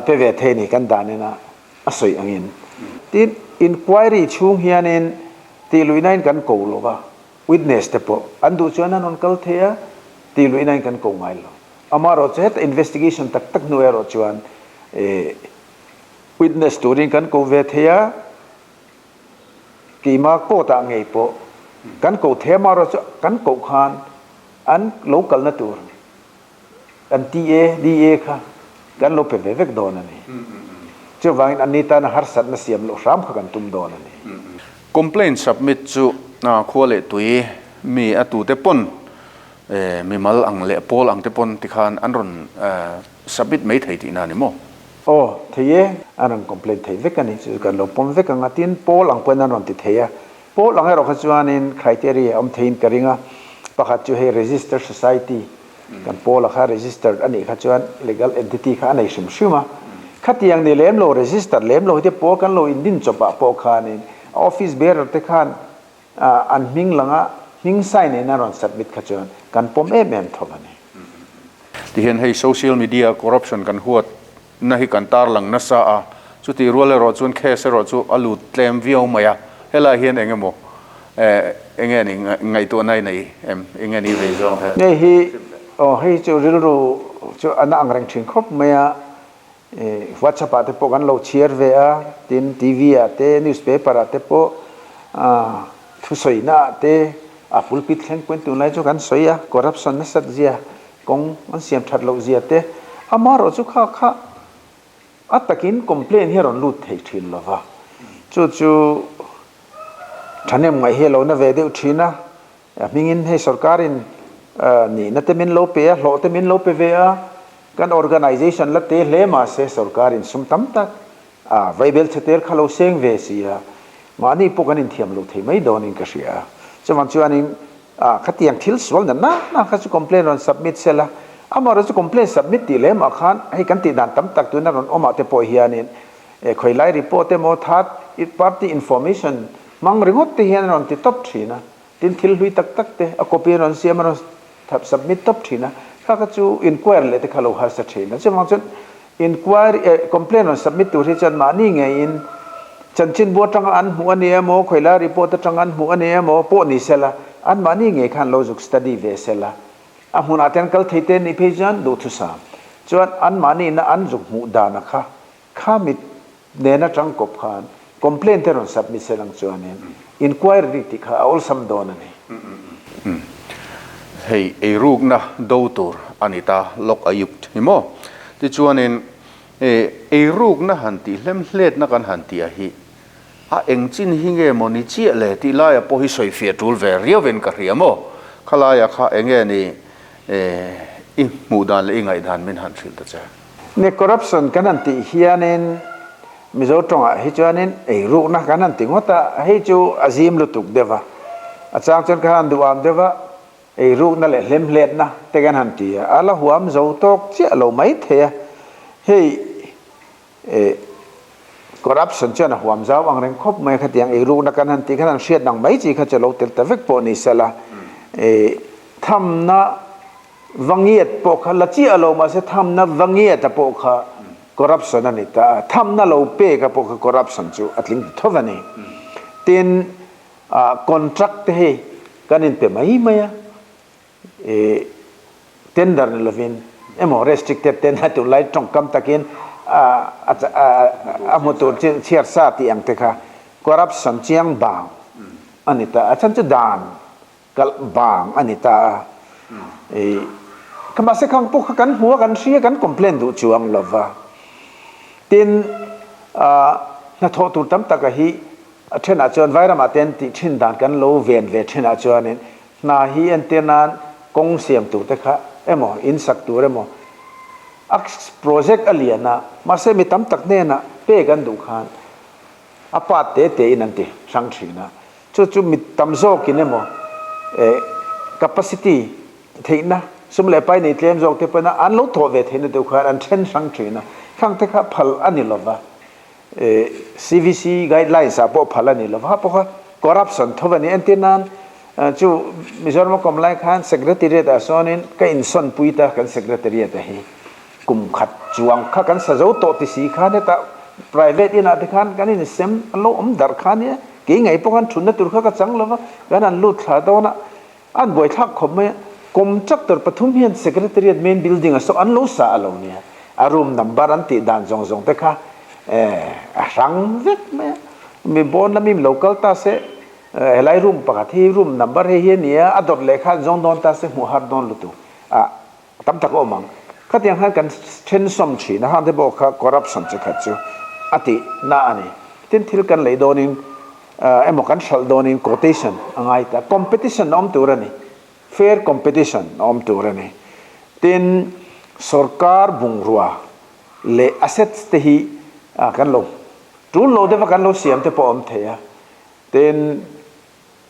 pe ve thei a ni kan danin a a sawi angin. Tin, inquiry chhung hianin tih luihnain kan ko lo va, witness te pawh an duh chuan an rawn kal thei a, tih luihnain kan ko ngai lo. Amaherawh chu heta investigation tak tak hnu erawh chuan witness turin kan ko ve thei a, keima court ah ngei pawh kan ko thei a, amaherawh chu kan koh khan an lo kalna tur Kan TA, DA kha kan lo pe ve vek dawn a ni. Chuvangin anni tana harsatna siam loh hram kha kan tum dawn a ni. Complaint submit chu khua leh tui mi a tute pawn mimal ang leh pawl ang te pawn tikhan an rawn submit mai thei tihna a ni maw? Aw, thei e, an rawn complaint thei vek a ni. Chu chu kan lo pawm vek ang a, tin pawl ang pawhin an rawn ti thei a. Pawl ang erawh kha chuanin criteria a awm theiin ka ring a, pakhat chu hei register society Kan Paula kha registered a nih kha chuan legal entity kha a nei hrim hrim a. Khatiang ni lem lo, register lem lo hi te pawl kan lo indin chawpah pawh khanin a office bearer te khan an hming langa hming sign in a rawn submit kha chuan kan pawm em em tho a ni. Tihian hei social media corruption kan huat na hi kan tarlang nasa a, chutih rual erawh chuan case erawh chu a lut tlem viau mai a, helai hian eng emaw eng nge ni ngaihtuahna i nei em, eng nge ni vei zawng te? Hei hi aw hei chu rilru chu a na ang reng thin khawp mai a, WhatsApp ah te pawh kan lo chhiar ve a, tin TV ah te newspaper ah te pawh thusawi na ah te a pulpit thleng pawhin tunlai chu kan sawi a, corruption nasat zia Kawng an siam that loh zia te, amaherawh chu kha kha a takin complaint hi a rawn lut thei thin lo va. Chu chu thahnem ngaih hi a lo na ve deuh thin a, a hmingin hei sorkarin nihna te min lo pe a, hlawh te min lo pe ve a, kan organisation la te hle mahse sorkarin sum tam tak a vaibel chhe tel kha lo seng ve si a, mahni pawh kan inthiam lo thei mai dawnin ka hria a. Chuvang chuanin a khatiang thil sual na na na kha chu complaint rawn submit sela, amaherawhchu chu complaint submit tih lemah khan hei kan tih dan tam tak tuna rawn awmah te pawh hianin E khawilai report emaw third party information hmang ringawt te hian a rawn ti tawp thin a, tin thil hlui tak tak te a copy a rawn siam a rawn submit tawp thin a, kha kha chu inquire leh te kha lo harsa thin a, chuvang chuan inquiry eh complaint rawn submit tur hi chuan mahni ngeiin chanchinbu atanga an hmuh a ni emaw khawilai report atanga an hmuh a ni emaw pawh ni sela an mahni ngei khan lo zuk study ve sela a hmunah te an kal thei te nih phei chuan duhthusam chuan an mahni ina an zuk hmuh dana kha Kha mit nena tangkawp khan complaint te rawn submit se lang chuanin inquiry tih kha a awlsam dawn a ni. Hei eirukna do tur a ni ta lawk a yukt hi maw? Tichuanin eirukna han tih hlemhletna kan han tih a hi a eng chin hi nge maw ni chiah le tih laia pawh hi sawifiah tul ve riauin ka hria maw? Khalaia kha enge ni i hmuh dan leh i ngaihdan min han hrilh ta che. Ni corruption kan han tih hianin Mizo tawngah hi chuanin eirukna kan han ti ngawt a, hei chu a zim lutuk deuh a, a chang chuan ka han duham deuh a, eirukna leh hlemhletna te kan han ti a, a la huam zo tawk chiah lo mai thei a, hei eh corruption chuan a huam zau ang reng khawp mai a, khatiang eirukna kan han tih khan han hriat ang mai chi kha chu lo tel ta vek pawh ni sela, eh thamna Vangiat pawh kha la chiah lo mahse thamna Vangiata pawh kha corruption a ni ta a, thamna lo peka pawh kha corruption chu a tling ta tho a ni. Tin, contract te hi kan inpe mai mai a, ih tender ni lovin emaw restricted tender tunlai tawngkam takin a hmu tur chhiar sa tih ang te kha corruption chiang bang a ni ta a, chhan chu dan Kalh bang a ni ta a. I ka mahse khang pawh kha kan hmu a, kan hria, kan complain duh chuang lo va. Tin, hnathawh tur tam taka hi a thenah chuan Vairamah te an tih thin dan kan lo ven ve thinah chuanin hna hi entir nan kawng siam tur te kha emaw, in sak tur emaw a project a lian a, mahse mi tam tak hnenah pek an duh khan a part te te in an ti hrang thin a. Chu chu mi tam zawkin emaw capacity theihna sum leh pai nei tlem zawk te pawhin an lo thawh ve theihna deuh khan an then hrang thin a, khang te kha phal a ni lova, CVC guidelines ah pawh phal a ni lova, pawh kha corruption tho a ni. Entir nan chu Mizoram a kawm lai khan Secretariat ah sawnin ka insawn pui ta kan Secretariat a hi kum khat chuang kha kan sa zo tawh ti si khan hetah private inah te khan kan insem an lo awm darh kha nia. Kei ngei pawh khan thutna tur kha ka chang lo va, kan han lut thla dawn a, an buaithlak khawp mai a. Contractor pathum hian Secretariat main building a saw an lo sa a lo nia, a room number an tih dan zawng zawng te kha a hrang vek mai a. Mi bawn lami lo kal ta se, helai room pakhat hi room number hei hi a nia, a dawt leh kha an zawng dawn ta se hmuh har dawn lutuk a. Tam tak a awm ang. Khatiang khan kan then sawm thin a, hang te pawh kha corruption chi khat chu a tih na a ni. Tin, thil kan lei dawnin emaw kan hralh dawnin quotation a ngai ta. Competition a awm tur a ni. Fair competition a awm tur a ni. Tin, sorkar bungrua leh assets te hi kan lo tul lo deuha kan lo siam te pawh a awm thei a. Tin,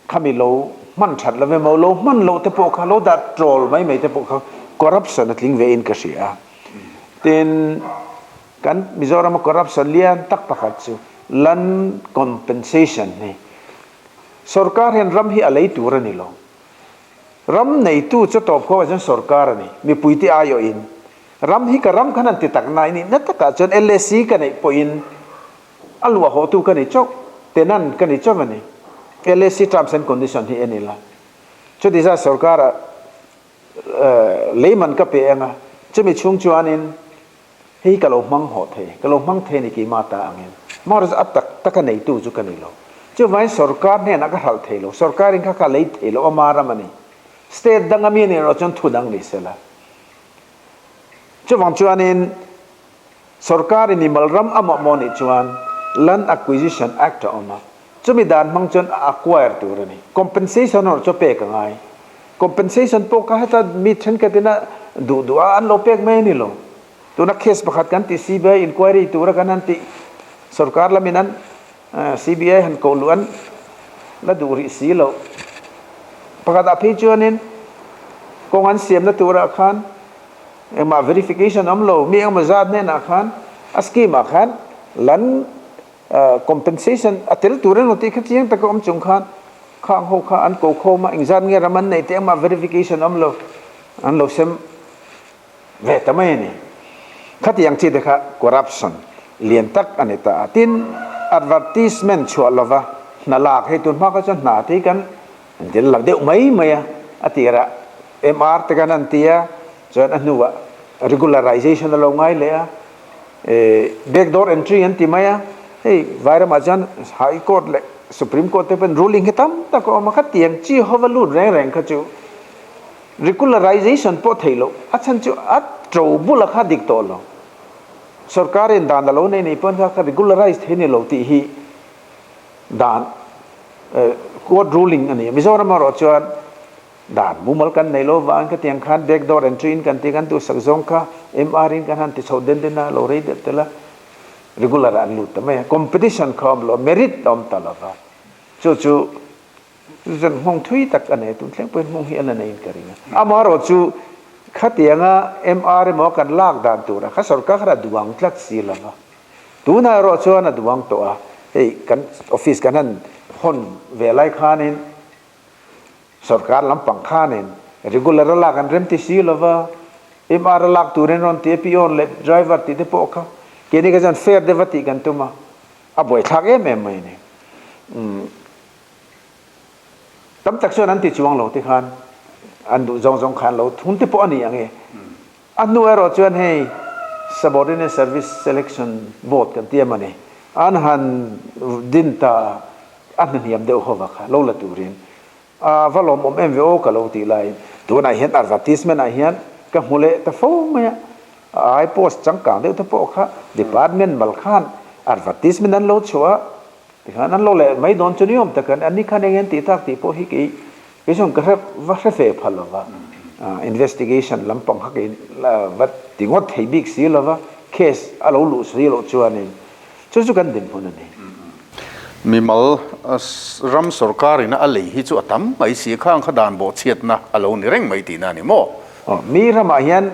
Khami lo hman that lo emaw, lo hman loh te pawh kha, lo dah troll mai mai te pawh kha corruption a tling ve in ka hria. Tin, kan Mizoram a corruption lian tak pakhat chu land compensation hi. Sorkar hian ram hi a lei tur a ni lo. Ram neitu chu tawp khawp ah chuan sorkar a ni, mipuite aiawhin. Ram hi ka ram khan an ti tak na i nihna takah chuan LAC ka neih pawhin A luah hawhtu ka ni chauh, tenant ka ni chauh a ni. LAC terms and condition hi en ila. Chuti zat sorkara leiman ka pe anga, chumi chhung chuanin hei hi ka lo hmang hawh thei, ka lo hmang thei a ni keimah ta angin. Mahse a tak taka neitu chu ka ni lo. Chuvangin sorkar hnenah ka hralh thei lo, sorkarin kha ka lei thei lo, ama ram a ni. State danga mi a nih erawh chuan thu dang ni sela. Chuvang chuanin Sorkarin mimal ram a mawhmawh nih chuan Land Acquisition Act a awm a, chumi dan hmang chuan a acquire tur a ni. Compensation erawh chu pek a ngai. Compensation pawh kha heta mi thenkhatin a duh duh a, an lo pek mai a ni lo. Tuna case pakhat kan tih CBI inquiry tura kan han tih sorkar lamin an CBI han koh luh an la duh rih si loh. Pakhatah phei chuanin kawng an siamna turah khan engmah verification awm lo, mi engemaw zat hnenah khan a scheme ah khan land compensation a tel tur emaw tih kha chiang taka awm chung khan khang ho kha an ko khawm a, engzat nge ram an neih teh engmah verification awm lo an lo sem ve ta mai a ni. Khatiang chi te kha corruption lian tak a ni ta a. Tin, advertisement chhuah lova hna lak hei tun hma kha chuan hna te hi kan dil lo deuh mai mai a, a tirah MR te kan han ti a, chuan a hnuah regularization a lo ngai leh a, backdoor entry an ti mai a, hei vairamah chuan High Court leh Supreme Court te pawhin ruling hi tam tak a awm a, khatiang chi hova lut reng reng kha chu Regularization pawh theih loh, a chhan chu a to bula kha dik tawh lo. Sorkarin dan a lo nei nei pawn kha kha regularize thei ni lo tih hi dan court ruling a ni. Mizoram erawh chuan dan mumal kan nei lo vang khatiang khan back door entry in kan ti kan duhsak zawng kha MR in kan han ti chho den den a, lo rei deuh tel a, regular ah an lut ta mai a. Competition kha a awm lo, merit a awm ta lo va. Chu chu Zan hmawng thui tak a nei, tun thleng pawhin hmawng hi a la neiin ka ring a. Amaherawh chu khatianga MR emaw kan lak dan tura kha sorkar khan a duang tlat si lo va. Tunah erawh chuan a duang tawh a, hei kan office kan han hawn ve lai khanin sorkar lampang khanin regular a lak an rem ti si lo va, MR a lak turin rawn ti a, peon leh driver tih te pawh kha keini kha chuan fair deuh va tih kan tum a, a buaithlak em em mai a ni. Tam tak chuan an ti chuang lo te khan an duh zawng zawng khan lo thung te pawh a ni ang e. A hnu erawh chuan hei Subordinate Service Selection Board kan ti em a ni. An han din ta a, a hnahniam deuh ho vak kha lo la turin a va lawmawm em ve aw ka lo tih laiin tunah hian advertisement ah hian ka hmu leh ta fo mai a. Ai post changkang deuh te pawh kha department mal khan advertisement an lo chhuah a, Tikhan an lo leh mai dawn chu ni awm tak an ni khan eng en tih tak tih pawh hi kei kei chuan ka hre va hre fe phal lo va, investigation lampang kha kei va ti ngawt thei bik si lo va, case a lo luh si loh chuanin chu chu kan dinhmun a ni. Mimal ram sorkar ina a lei hi chu a tam mai si, khang kha dan bawhchhiatna a lo ni reng mai tihna a ni maw? Aw, mi ramah hian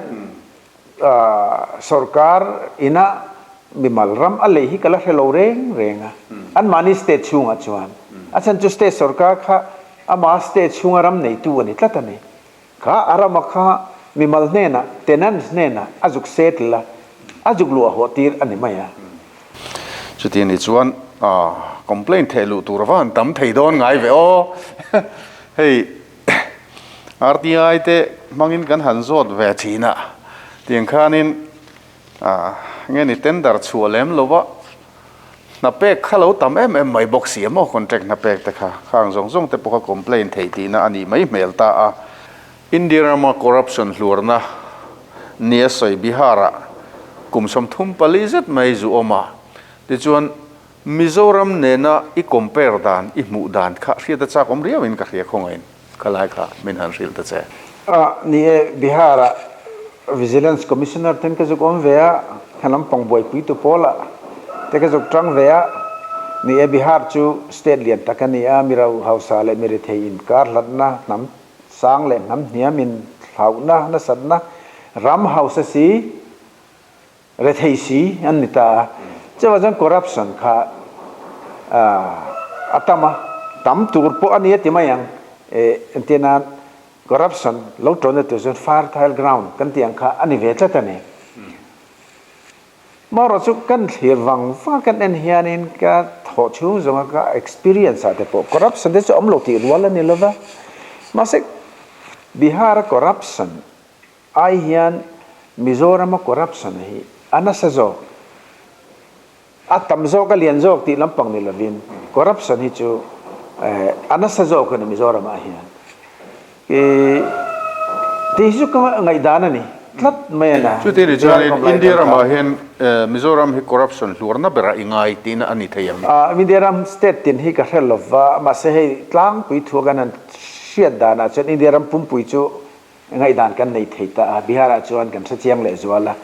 Sorkar ina mimal ram a lei hi ka la hre lo reng reng a, anmahni state chhungah chuan. A chhan chu state sorkar kha ama state chhunga ram neitu a ni tlat a ni. Kha a rama kha mimal hnenah, tenants hnenah a zuk settle a, a zuk luah hawh tir a ni mai a. Chuti a nih chuan complaint theh luh tur ava han tam thei dawn ngai ve aw. Hei RTI te hmangin kan han zawt ve thin a, tiang khanin nge ni tender chhuah lem lo va, hna pek kha lo tam em em mai bawk si a maw contract hna pek te kha, khang zawng zawng te pawh kha complain theih tihna a nih mai hmel ta a. India rama corruption hluarna nia sawi Bihar-ah kum 34 zet mai zu awm a, tichuan Mizoram nena i compare dan, i hmuh dan kha hriat a chak awm riau in ka hria khawngaih in kha lai kha min han hrilh ta che. A ni e, Bihar ah Vigilance Commissioner ten ka zuk awm ve a, he lampang buaipui tu pawl ah te ka zuk tang ve a, ni e Bihar chu state lian tak a ni a, mi ro hausa leh mi rethei in kar hlatna hnam sang leh hnam hniam in thlauhna nasatna ram hausa si, Rethei si an ni ta a, chuvang chuan corruption kha a tam a, tam tur pawh a ni a ti mai ang, entir nan corruption lo tawnna tur chuan fertile ground kan tih ang kha a ni ve tlat a ni. Marawh chu kan thlir vang vang a kan en hianin ka thawh chhung zawnga ka experience ah te pawh corruption te chu a awm lo tih rual a ni lova, mahse Bihar a corruption Ai hian Mizorama corruption hi a nasa zawk, a tam zawk, a lian zawk tih lampang ni lovin corruption hi chu a nasa zawk a ni Mizoramah hian. Tih hi chu ka ngaihdan a ni. tlat mai a na. Chuti ni chuanin India ramah hian Mizoram hi corruption hluarna berah i ngai tihna a ni thei ang. India ram state tin hi ka hre lova, mahse hei tlangpui thu a kan han hriat danah chuan India ram pumpui chu ngaihdan kan nei thei ta a, Bihar-ah chuan kan hre chiang leh zual a.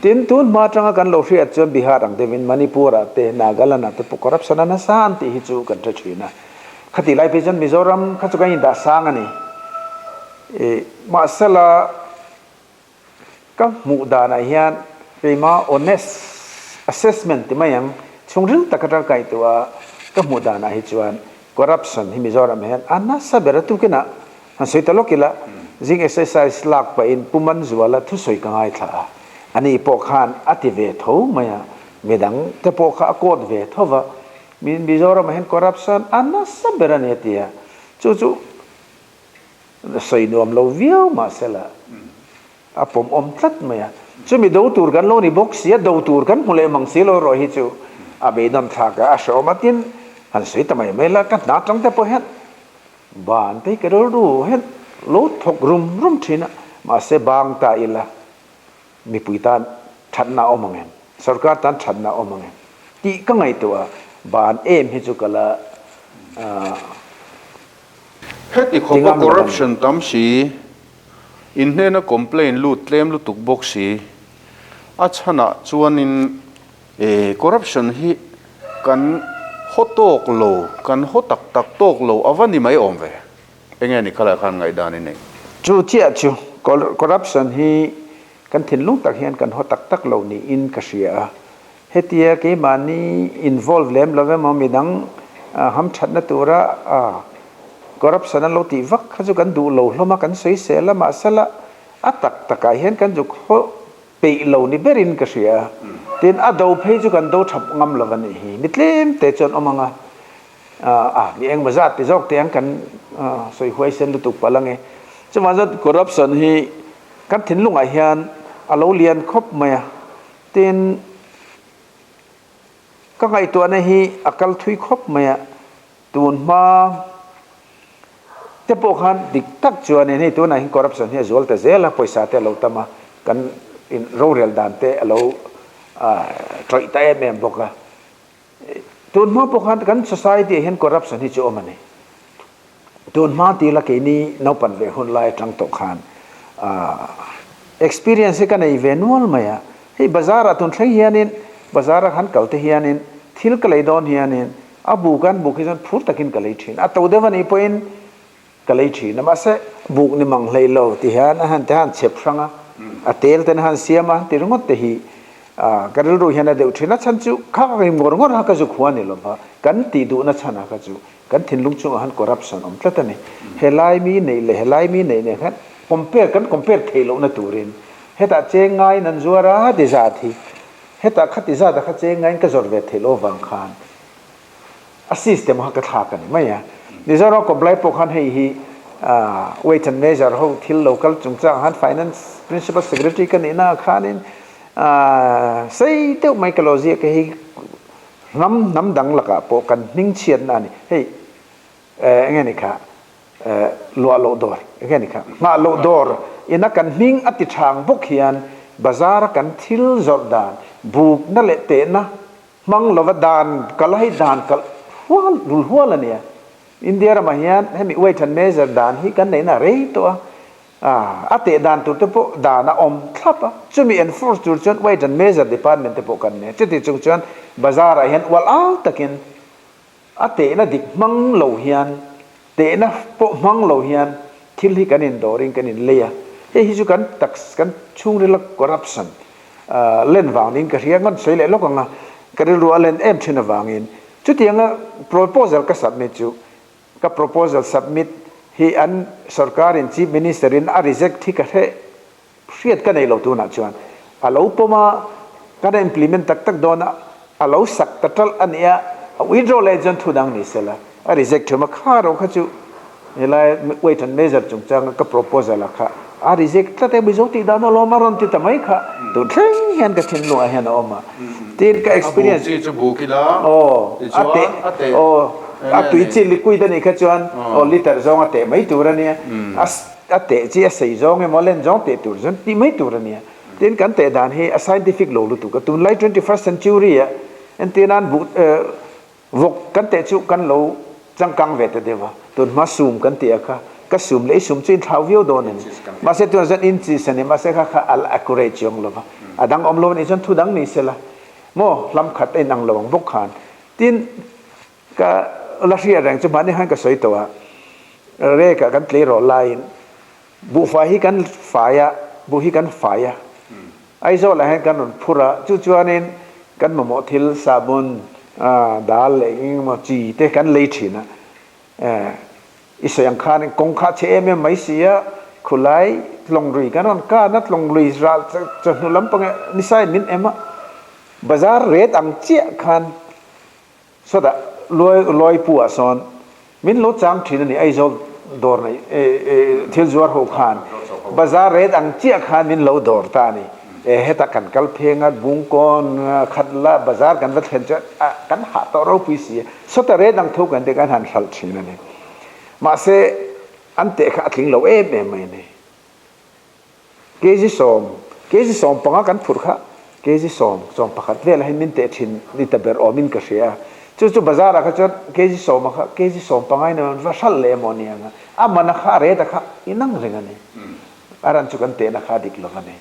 Tin, tun hma atanga kan lo hriat chuan Bihar ang deuhin Manipur-ah te, Nagaland-ah te pawh corruption a nasa an tih hi chu kan hre thin a. Khatih lai phei chuan Mizoram kha chu kan indah sang a ni. Mahsela ka hmuh danah hian keima honest assessment ti mai ang, chhungril tak atanga kaihtuah a ka hmuh danah hi chuan corruption hi Mizoram hian a nasa ber a tukinah Han sawi ta lawk ila, zing exercise lak pahin Pu Manzuala thusawi ka ngaithla a, ani pawh khan a ti ve tho mai a, midang te pawh kha a court ve tho va, Mizoramah hian corruption a nasa ber a ni a ti a, chu chu sawi nuam lo viau mahsela a pawmawm tlat mai a, chumi do tur kan lo ni bawk si a, do tur kan hmu leh mang si lo erawh hi chu a beidawn thlak a, a hrehawm a tin han sawi ta mai mai la, ka hna tang te pawh hian Ban te hi ka rilru hian lo thawk rum rum thin a, mahse bang ta ila mipui tan thatna a awm ang em, sorkar tan thatna a awm ang em tih ka ngaihtuah a, ban em hi chu ka la Heti ti khawpa ngam lo a ni. corruption tam si, in hnena complain lut tlem lutuk bawk si, a chhanah chuanin E corruption hi kan haw tawk lo, kan haw tak tak tawk lo a va ni mai awm ve. Enge ni khalai khan ngaihdan i neih? Chu chiah chu corruption hi kan thinlung tak hian kan haw tak tak lo niin ka hria a. Hetia keimahni involve lem lo emaw midang hamthatna tura corruption an lo tih vak kha chu kan duh lo hlawm a, kan sawisel a, mahsela a tak takah hian kan zuk haw Peih lo ni berin ka hria. Tin, a do phei chu kan do thap ngam lo a nih hi. Mi tlem te chuan awm ang a, a mi engmaw zat ti zawk te ang kan sawi huaisen lutuk palh ang e. Chuvang chuan corruption hi kan thinlungah hian a lo lian khawp mai a. Tin, ka ngaihtuahna hi a kal thui khawp mai a. Tun hma te pawh khan dik tak chuanin hei tunah hian corruption hi a zual ta zel a, pawisa te a lo tam a, kan in rorel dan te a lo tawih ta em em bawk a. Tun hma pawh khan kan society ah hian corruption hi chu awm a ni. Tun hma ti la keini naupan ve hun lai atang tawh khan experience hi ka nei ve nual mai a. Hei bazar ah tun thleng hianin bazar a kan kal te hianin thil ka lei dawn hianin A buk an buk hi chuan phur takin ka lei thin. A to deuh a nih pawhin ka lei thin a, mahse buk ni mang hlei lo ti hian a han te han chep hrang a, a tel ten a han siam a, ti ringawt te hi ka rilru hian a deuh thin. A chhan chu kha ka ngim ngawr ngawr a ka zuk hua ni lova, kan tih duhna chhan a kha chu kan thinlung chungah han corruption awm tlat a ni. Helai mi neih leh helai mi neih nen khan compare kan compare theih lohna turin hetah cheng ngaiin an zuar a ti zat hi Hetah khati zat a kha cheng ngaiin ka zawrh ve theih loh avang khan a system kha ka thlak a ni mai a. Mizoram comply pawh khan hei hi weight and measure ho thil lo kal chungchang khan finance principal secretary ka nihna ah khanin sei deuh mai ka lo ziak a hei hnam hnam dang lakah pawh kan hmingchhiatna a ni. Hei enge ni kha Luah loh dawr enge ni kha? Nghah loh dawr ina kan hming a ti thang bawk hian bazar a kan thil zawrh dan bukna leh tehna hmang lova dan kal a hei dan kalh hual rul hual a nia. India ramah hian hemi weight and measure dan hi kan neihna a rei tawh a, a teh dan tur te pawh dan a awm thlap a, chumi enforce tur chuan weight and measure department te pawh kan nei a, chuti chung chuan bazar ah hian ual au takin A tehna dik hmang lo hian, tehna pawh hmang lo hian thil hi kan indawrin kan inlei a. Hei hi chu kan taks, kan chhungrila corruption len vang niin ka hria, ngawn sawi leh lawk ang a, ka rilru a len em thin avangin. Chutianga proposal ka submit chu, ka proposal submit hi an sorkarin Chief Minister-in a reject hi ka hre Hriat ka nei lo tunah chuan a lo pawm a, kan implement tak tak dawn a, a lo sak ta ṭalh a nia, a withdraw leh chuan thu dang ni sela, a reject ṭhum a, kha ro kha chu helai weight and measure chungchanga ka proposal a kha a reject tlat e, Mizo tih dan alawm a rawn ti ta mai kha, tun thleng hian ka thinlungah hian a awm a, tin ka experience. A buk chi chu buk ila, tichuan a teh, a tui chi liquid a nih kha chuan aw liter zawng a teh mai tur a nia, a. a teh chi a sei zawng emaw a len zawng teh tur chuan tih mai tur a nia. Tin kan teh dan hi a scientific lo lutuk a, tunlai 21st century ah entir nan buh vawk kan teh chu kan lo changkang ve ta deuh a, tun hma sum kan tih a kha ka sum leh i sum chu inthlau viau dawn a ni. Mahse tunah chuan inches a ni, mahse kha kha a la accurate chiang lo va, a dang awm lo a nih chuan thu dang ni sela maw hlam khat a inang lo ang bawk khan. Tin Ka la hriat reng chu mahni khan ka sawi tawh a, rek ah kan tleirawl laiin buhfai hi kan fai a, buh hi kan fai a, Aizawl ah hian kan rawn phur a, chu chuanin kan mamawh thil sabun, dal leh eng emaw chi te kan lei thin a, i sawi ang khan kawng kha a chhe em em mai si a, khulai tlawng lui kan rawn kan a, tlawng lui ral chawhnu lampang nisa in min em a, bazar ret ang chiah khan Sawtah Luai Luaipu ah sawn min lo chang thin a ni, Aizawl dawr nei thil zuar ho khan bazar ret ang chiah khan min lo dawr ta a ni. E hetah kan kal pheng a, Bungkawn khat la bazar kan va thlen chuan a kan hah tawh ropui si a, sawtah ret ang tho kan te kan han hralh thin a ni. Mahse an teh kha a tling lo em em mai a ni. Kg sawm, kg 15 kan phurh kha kg sawm, 11 velah hian min teh thin ni ta ber awmin ka hria a. Chu chu bazar ah kha chuan kg sawm a kha kg 15 in an va hralh leh emaw ni ang a, a man a kha a ret a kha inang reng a ni. A ran chu kan tehna kha a dik lo a ni.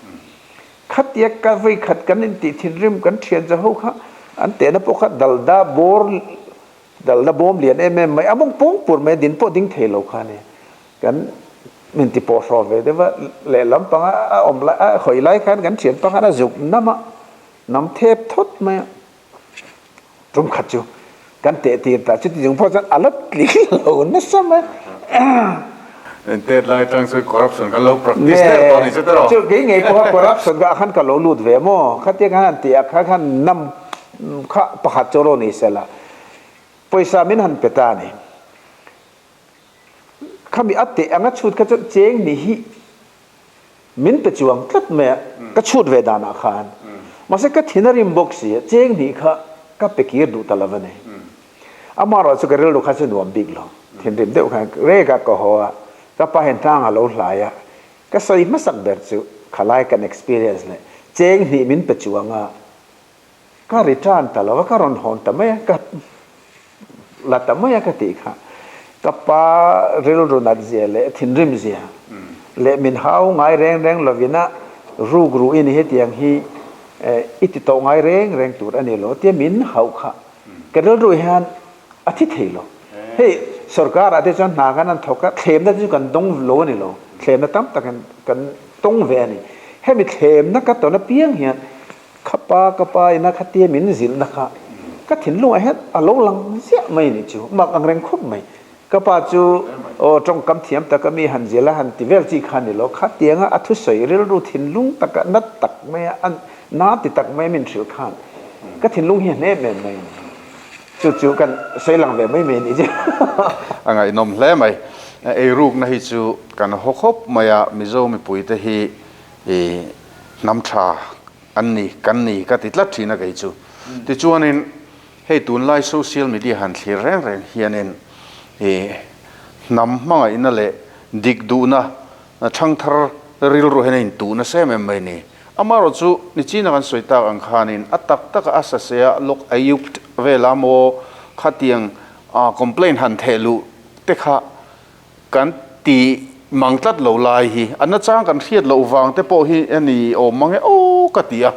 Khatia ka vei khat kan intih thinrim kan thian za ho kha an tehna pawh kha dalda bawr dalda bawm lian em em mai a mawng pawng pur mai a din pawh ding thei lo kha a ni. Kan min ti pawh hraw ve deuh a, lehlam panga a awm lai a hawi lai khan kan thian pakhat a zuk nam a, nam thep thawt mai a, tum khat chu kan teh tir ta, chuti chung pawh chuan a la tling lo nasa mai. Tet lai atang chuan corruption kan lo practice der tawh a ni chu tiraw? Chu kei ngei pawha corruption kha khan ka lo lut ve maw? Khatia khan han tih ah kha khan nam kha pakhat chu rawn ni sela, pawisa min han pe ta a ni. Khami a teh anga chhut kha chuan cheng ni hi min pe chuang tlat mai a, ka chhut ve danah khan. Mahse ka thin a rim bawk si a, cheng hnih kha ka pe kir duh ta lo a ni. Amaherawh chu ka rilru kha chu nuam bik lo, thinrim deuh khan rek a ka haw a, ka pa hian tlang a lo hlai a, ka sawi hmasak ber chu khalai kan experience leh cheng hnih min pe chuang a, Ka return ta lo a, ka rawn hawn ta mai a, ka la ta mai a ka tih kha. Ka pa rilru nat zia leh thinrim zia leh min hau ngai reng reng lovin a ruk ruh i ni hetiang hi i ti tawh ngai reng reng tur a ni lo tia min hauh kha ka rilru hian a thi thei lo. Hei sorkar ah te chuan hna khan an thawk a, thlemna te chu kan dawng lo a ni lo, thlemna tam tak kan tawng ve a ni. Hemi thlemna ka tawn apiang hian Kha pa ka pa ina khatia min zilhna kha ka thinlungah hian a lo lang ziah mai nih chu, mak ang reng khawp mai. Ka pa chu aw tawngkam thiam taka mi han zilh a han ti vel chi kha ni lo, khatianga a thusawi rilru thinlung taka nat tak maia a na ti tak maia min hrilh khan ka thinlung hi a hne em em mai a ni. Chu chu kan sawi lang ve mai mai a nih chu. A ngaihnawm hle mai. Eirukna hi chu kan haw khawp mai a, Mizo mipuite hi i hnam tha an ni, kan ni ka ti tlat thin a kei chu. Tichuanin hei tunlai social media han thlir reng reng hianin i hnam hmangaihna leh dik duhna thangthar rilru hian a intuh nasa em em mai ni. Amaherawh chu nichina kan sawi tak ang khanin a tak taka a sasea lawk ayukt vela maw khatiang complaint han theh luh te kha Kan ti mang tlat lo lai hi a nachang kan hriat loh vang te pawh hi a ni awm mang e aw ka ti a,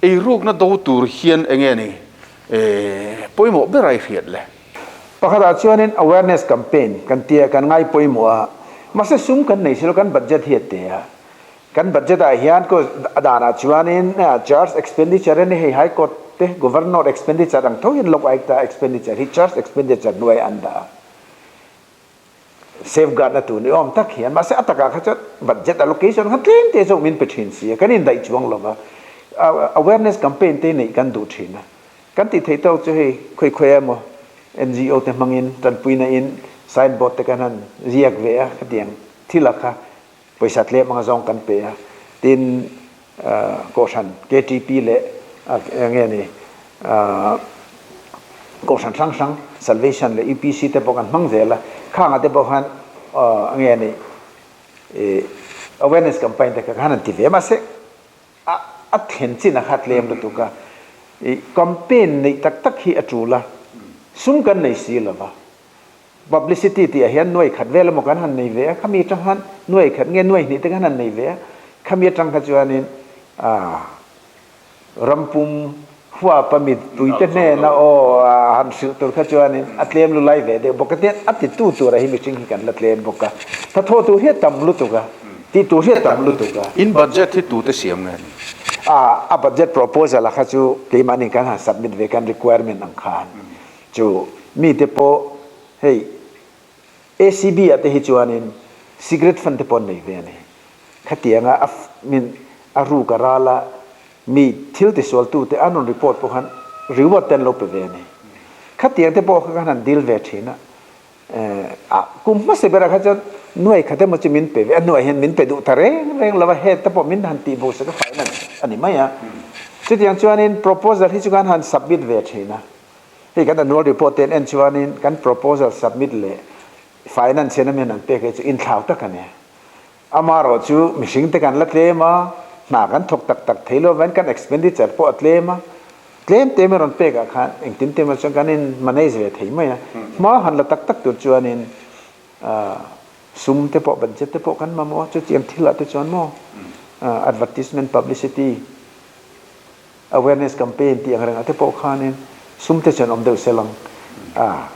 eirukna do tur hian eng nge ni pawimawh ber a i hriat le? Pakhatah chuanin awareness campaign kan tia kan ngai pawimawh a, mahse sum kan nei silo kan budget hi a te a, kan budget ah hian ko a danah chuanin charge expenditure a ni hei high court te governor expenditure ang tho hian lok aekta expenditure hi charge expenditure hnuaiah an dah a. Safeguard na tur ni awm tak hian mahse a takah kha chuan budget allocation kha tlem te zawk min pe thin si a, kan indaih chuang lo va, awareness campaign te neih kan duh thin a, kan tih theih tawk chu hei khawi khawi emaw NGO te hmangin tanpuina in signboard te kan han ziak ve a khatiang thil a kha pawisa tlem anga zawng kan pe a, tin Kohhran KTP leh eng nge ni Kohhran hrang hrang Salvation leh UPC te pawh kan hmang zel a, khangah te pawh khan eng nge ni. Awareness campaign te kha khan an ti ve mahse a a thlen chin a kha tlem lutuk a, campaign neih tak tak hi a tul a, sum kan nei si lo va, publicity tih ah hian nuai khat vel emaw kan han nei ve a, khami atang khan nuai khat nge nuai hnih te kan han nei ve a, khami atang kha chuanin ah Rampum huapa mipuite hnena aw a han hrilh tur kha chuanin a tlem lu lai ve deuh bawk a, tin a titu tura hi mihring hi kan la tlem bawk a, hnathawh tur hi a tam lutuk a, tih tur hi a tam lutuk a. In budget hi tute siam nge ni? A, a budget proposal a kha chu keimahni kan han submit ve kan requirement ang khan chu mite pawh hei ACB ah te hi chuanin cigarette fund te pawh an nei ve a ni. Khatianga a min a ruk a ral a, mi thil tisualtu te an rawn report pawh khan reward te an lo pe ve a ni. Khatiang te pawh kha khan han deal ve thin a, a kum hmasa berah kha chuan nuai khat emaw chu min pe ve a, nuai hian min pe duh ta reng reng lo a, head te pawh min han tih bo sak a finance a ni mai a. Chutiang chuanin proposal hi chu khan han submit ve thin a. Hei kan annual report te an en chuanin kan proposal submit leh finance hian a min an pek hi chu inthlau tak a ni. Amaherawh chu mihring te kan la tlem a, hna kan thawk tak tak thei lo avangin kan expenditure pawh a tlem a, tlem te min rawn pek ah khan engtin te emaw chuan kan in manage ve thei mai a. Hma han la tak tak tur chuanin sum te pawh budget te pawh kan mamawh a, chutiang thil ah te chuan maw advertisement publicity Awareness campaign tih ang rengah te pawh khanin sum te chuan awm deuh sel ang a,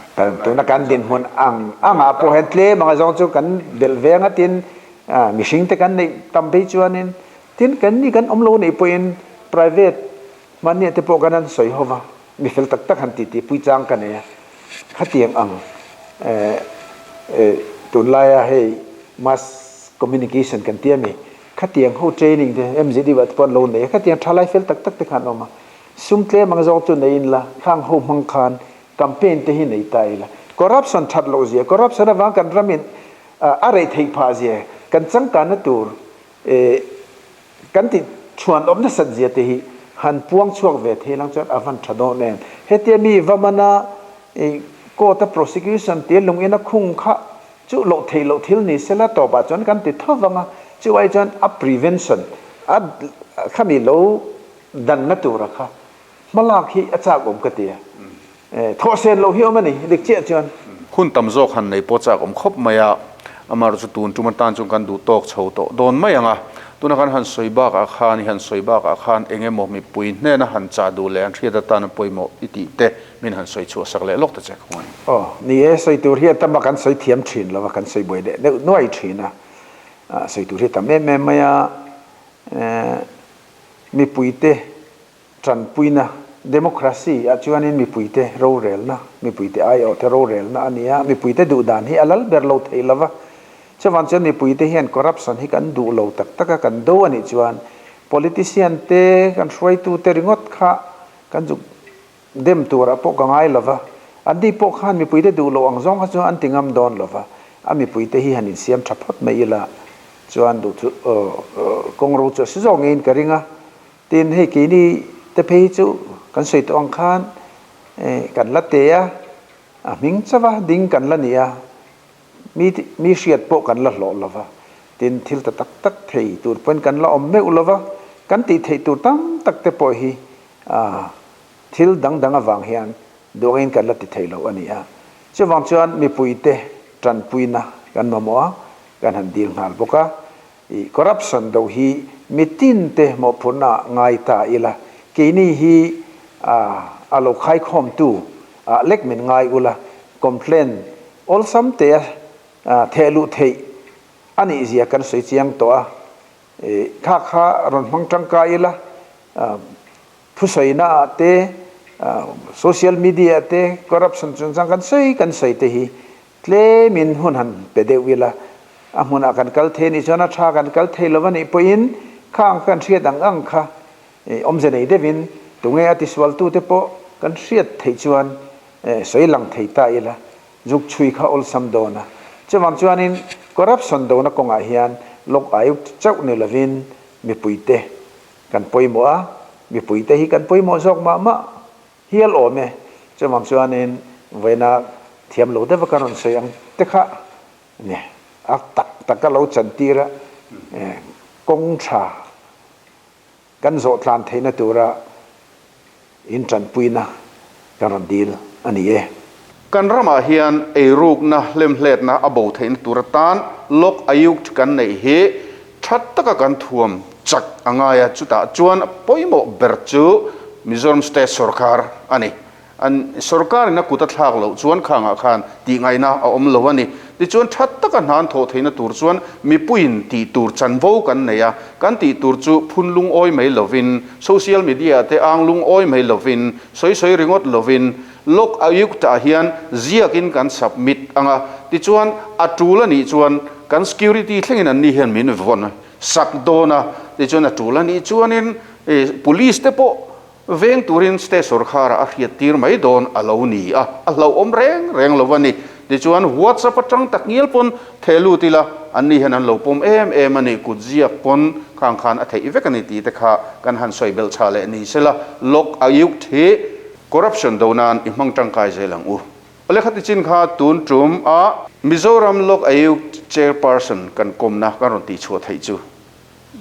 tuna kan dinhmun ang angah pawh hian tlem anga zawng chu kan belh ve anga tin mihring te kan neih tam phei chuanin tin kan ni kan awm lo neih pawhin private hmannia te pawh kan han sawi ho va, mi fel tak tak han tih tih pui chang ka nei a, khatiang ang tunlaia hei mass communication kan ti a mi. Khatiang ho training te MZU ah te pawh an lo nei a, khatiang thalai fel tak tak te khan an awm a, sum tlem ang zawng chu nei in la, khang ho hmang khan campaign te hi nei ta ila, corruption that loh zia, corruption avang kan ram in a reh theih phah zia, kan changkanna tur kan tih chhuan awm nasat zia te hi han puang chhuak ve thei lang chuan a van tha dawn em. Hetia mi va mana court a prosecution tia lung in a khung kha Chu loh theih loh thil ni sela tawpah chuan kan ti tho vang a, chu ai chuan a prevention a khami lo danna tura kha hmalak hi a chak awm ka ti a, thawh sen loh hi awm a ni dik chiah chuan. Hun tam zawk han nei pawh chak awm khawp mai a, amaherawh chu tun tum atan chuan kan duh tawk chho tawh dawn mai ang a, tuna kan han sawi bakah khan i han sawi bakah khan eng emaw mipui hnena han chah duh leh an hriat atan a pawimawh i tih te Min han sawi chhuah sak leh lawk ta che ka hmuh. Aw, ni e, sawi tur hi a tam a, kan sawi thiam thin lo a, kan sawi buai leh deuh nuai thin a, sawi tur hi a tam em em mai a, mipuite tanpuina, democracy ah chuanin mipuite rorelna, mipuite aiawhte rorelna a ni a, mipuite duh dan hi a lal ber lo thei lo va, chuvang chuan mipuite hian corruption hi kan duh lo tak tak a, kan do a nih chuan politician te, kan hruaitute ringawt kha kan zuk Dem turah pawh ka ngai lova, an ni pawh khan mipuite duh loh ang zawng kha chu an ti ngam dawn lova, a mipuite hi han insiam tha phawt mai ila chuan duh chu kawng ro chu a si zawk ngeiin ka ring a. Tin, hei keini te phei hi chu kan sawi tawh ang khan kan la te a, a hming chauha ding kan la ni a, mi mi hriat pawh kan la hlawh lova, tin thil ta tak tak thei tur pawhin kan la awm meuh lova, kan tih theih tur tam tak te pawh hi A, thil dang dang avang hian duangin kan la ti thei lo a ni a. Chuvang chuan mipuite tanpuina kan mamawh a, kan han dil nghal bawk a. I corruption do hi mitinte mawhphurhna ah ngai ta ila, keini hi a a lo khaikhawmtu ah lek min ngai ula, complaint awlsam te a theh luh theih a nih zia kan sawi chiang tawh a. Kha kha rawn hmang tangkai ila, thusawiina ah te, social media ah te corruption chungchang kan sawi kan sawi te hi tlemin hun han pe deuh ila, a hmunah kan kal thei anih chuan a tha kan kal thei lo anih pawhin kha ang kan hriat ang ang kha awmze nei deuhin tunge a tisualtute pawh kan hriat theih chuan sawi lang thei ta ila. Zuk chhui kha awlsam dawn a. Chuvang chuanin corruption dona kawngah hian lawk ai chauh ni lovin mipuite kan pawimawh a, mipuite hi kan pawimawh zawk mah mah hial awm e. Chuvang chuanin vawiina thiam lo deuha kan rawn sawi ang te kha a ni a tak. taka lo chantir a, kawng tha kan zawh tlan theihna tura in tanpuina kan rawn dil a ni e. Kan ramah hian eirukna hlemhletna a bo theihna tur atan Lok Ayukt kan neih hi tha taka kan thuam chak a ngai a, chutah chuan pawimawh ber chu Mizoram State sawrkar a ni. An sawrkarin a kut a thlak loh chuan khangah khan tihngaihna a awm lo a ni. Tichuan tha taka hna an thawh theihna tur chuan mipuiin tih tur chanvo kan nei a, kan tih tur chu phun lungawi mai lovin, social media te ang lungawi mai lovin, sawi sawi ringawt lovin, Lok Ayukt-ah hian ziakin kan submit ang a, tichuan a tul a nih chuan kan security thlengin anni hian min vawn sak dawn a, tichuan a tul a nih chuanin police te pawh Veng turin state sawrkharah a hriattir mai dawn a lo ni a, a hlauhawm reng reng lo a ni. Tichuan, WhatsApp atang tak ngial pawn theh lut ila, anni hian an lo pawm em em a ni, kut ziak pawn khang khan a theih vek a ni tih te kha kan han sawi belh chha leh ni sela, Lok Ayukt hi corruption do nan i hmang tangkai zel ang u. A lehkha tichin kha tun tum a Mizoram Lok Ayukt Chairperson kan kawmna kan rawn tihchhuah theih chu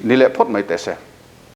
ni leh phawt mai teh se.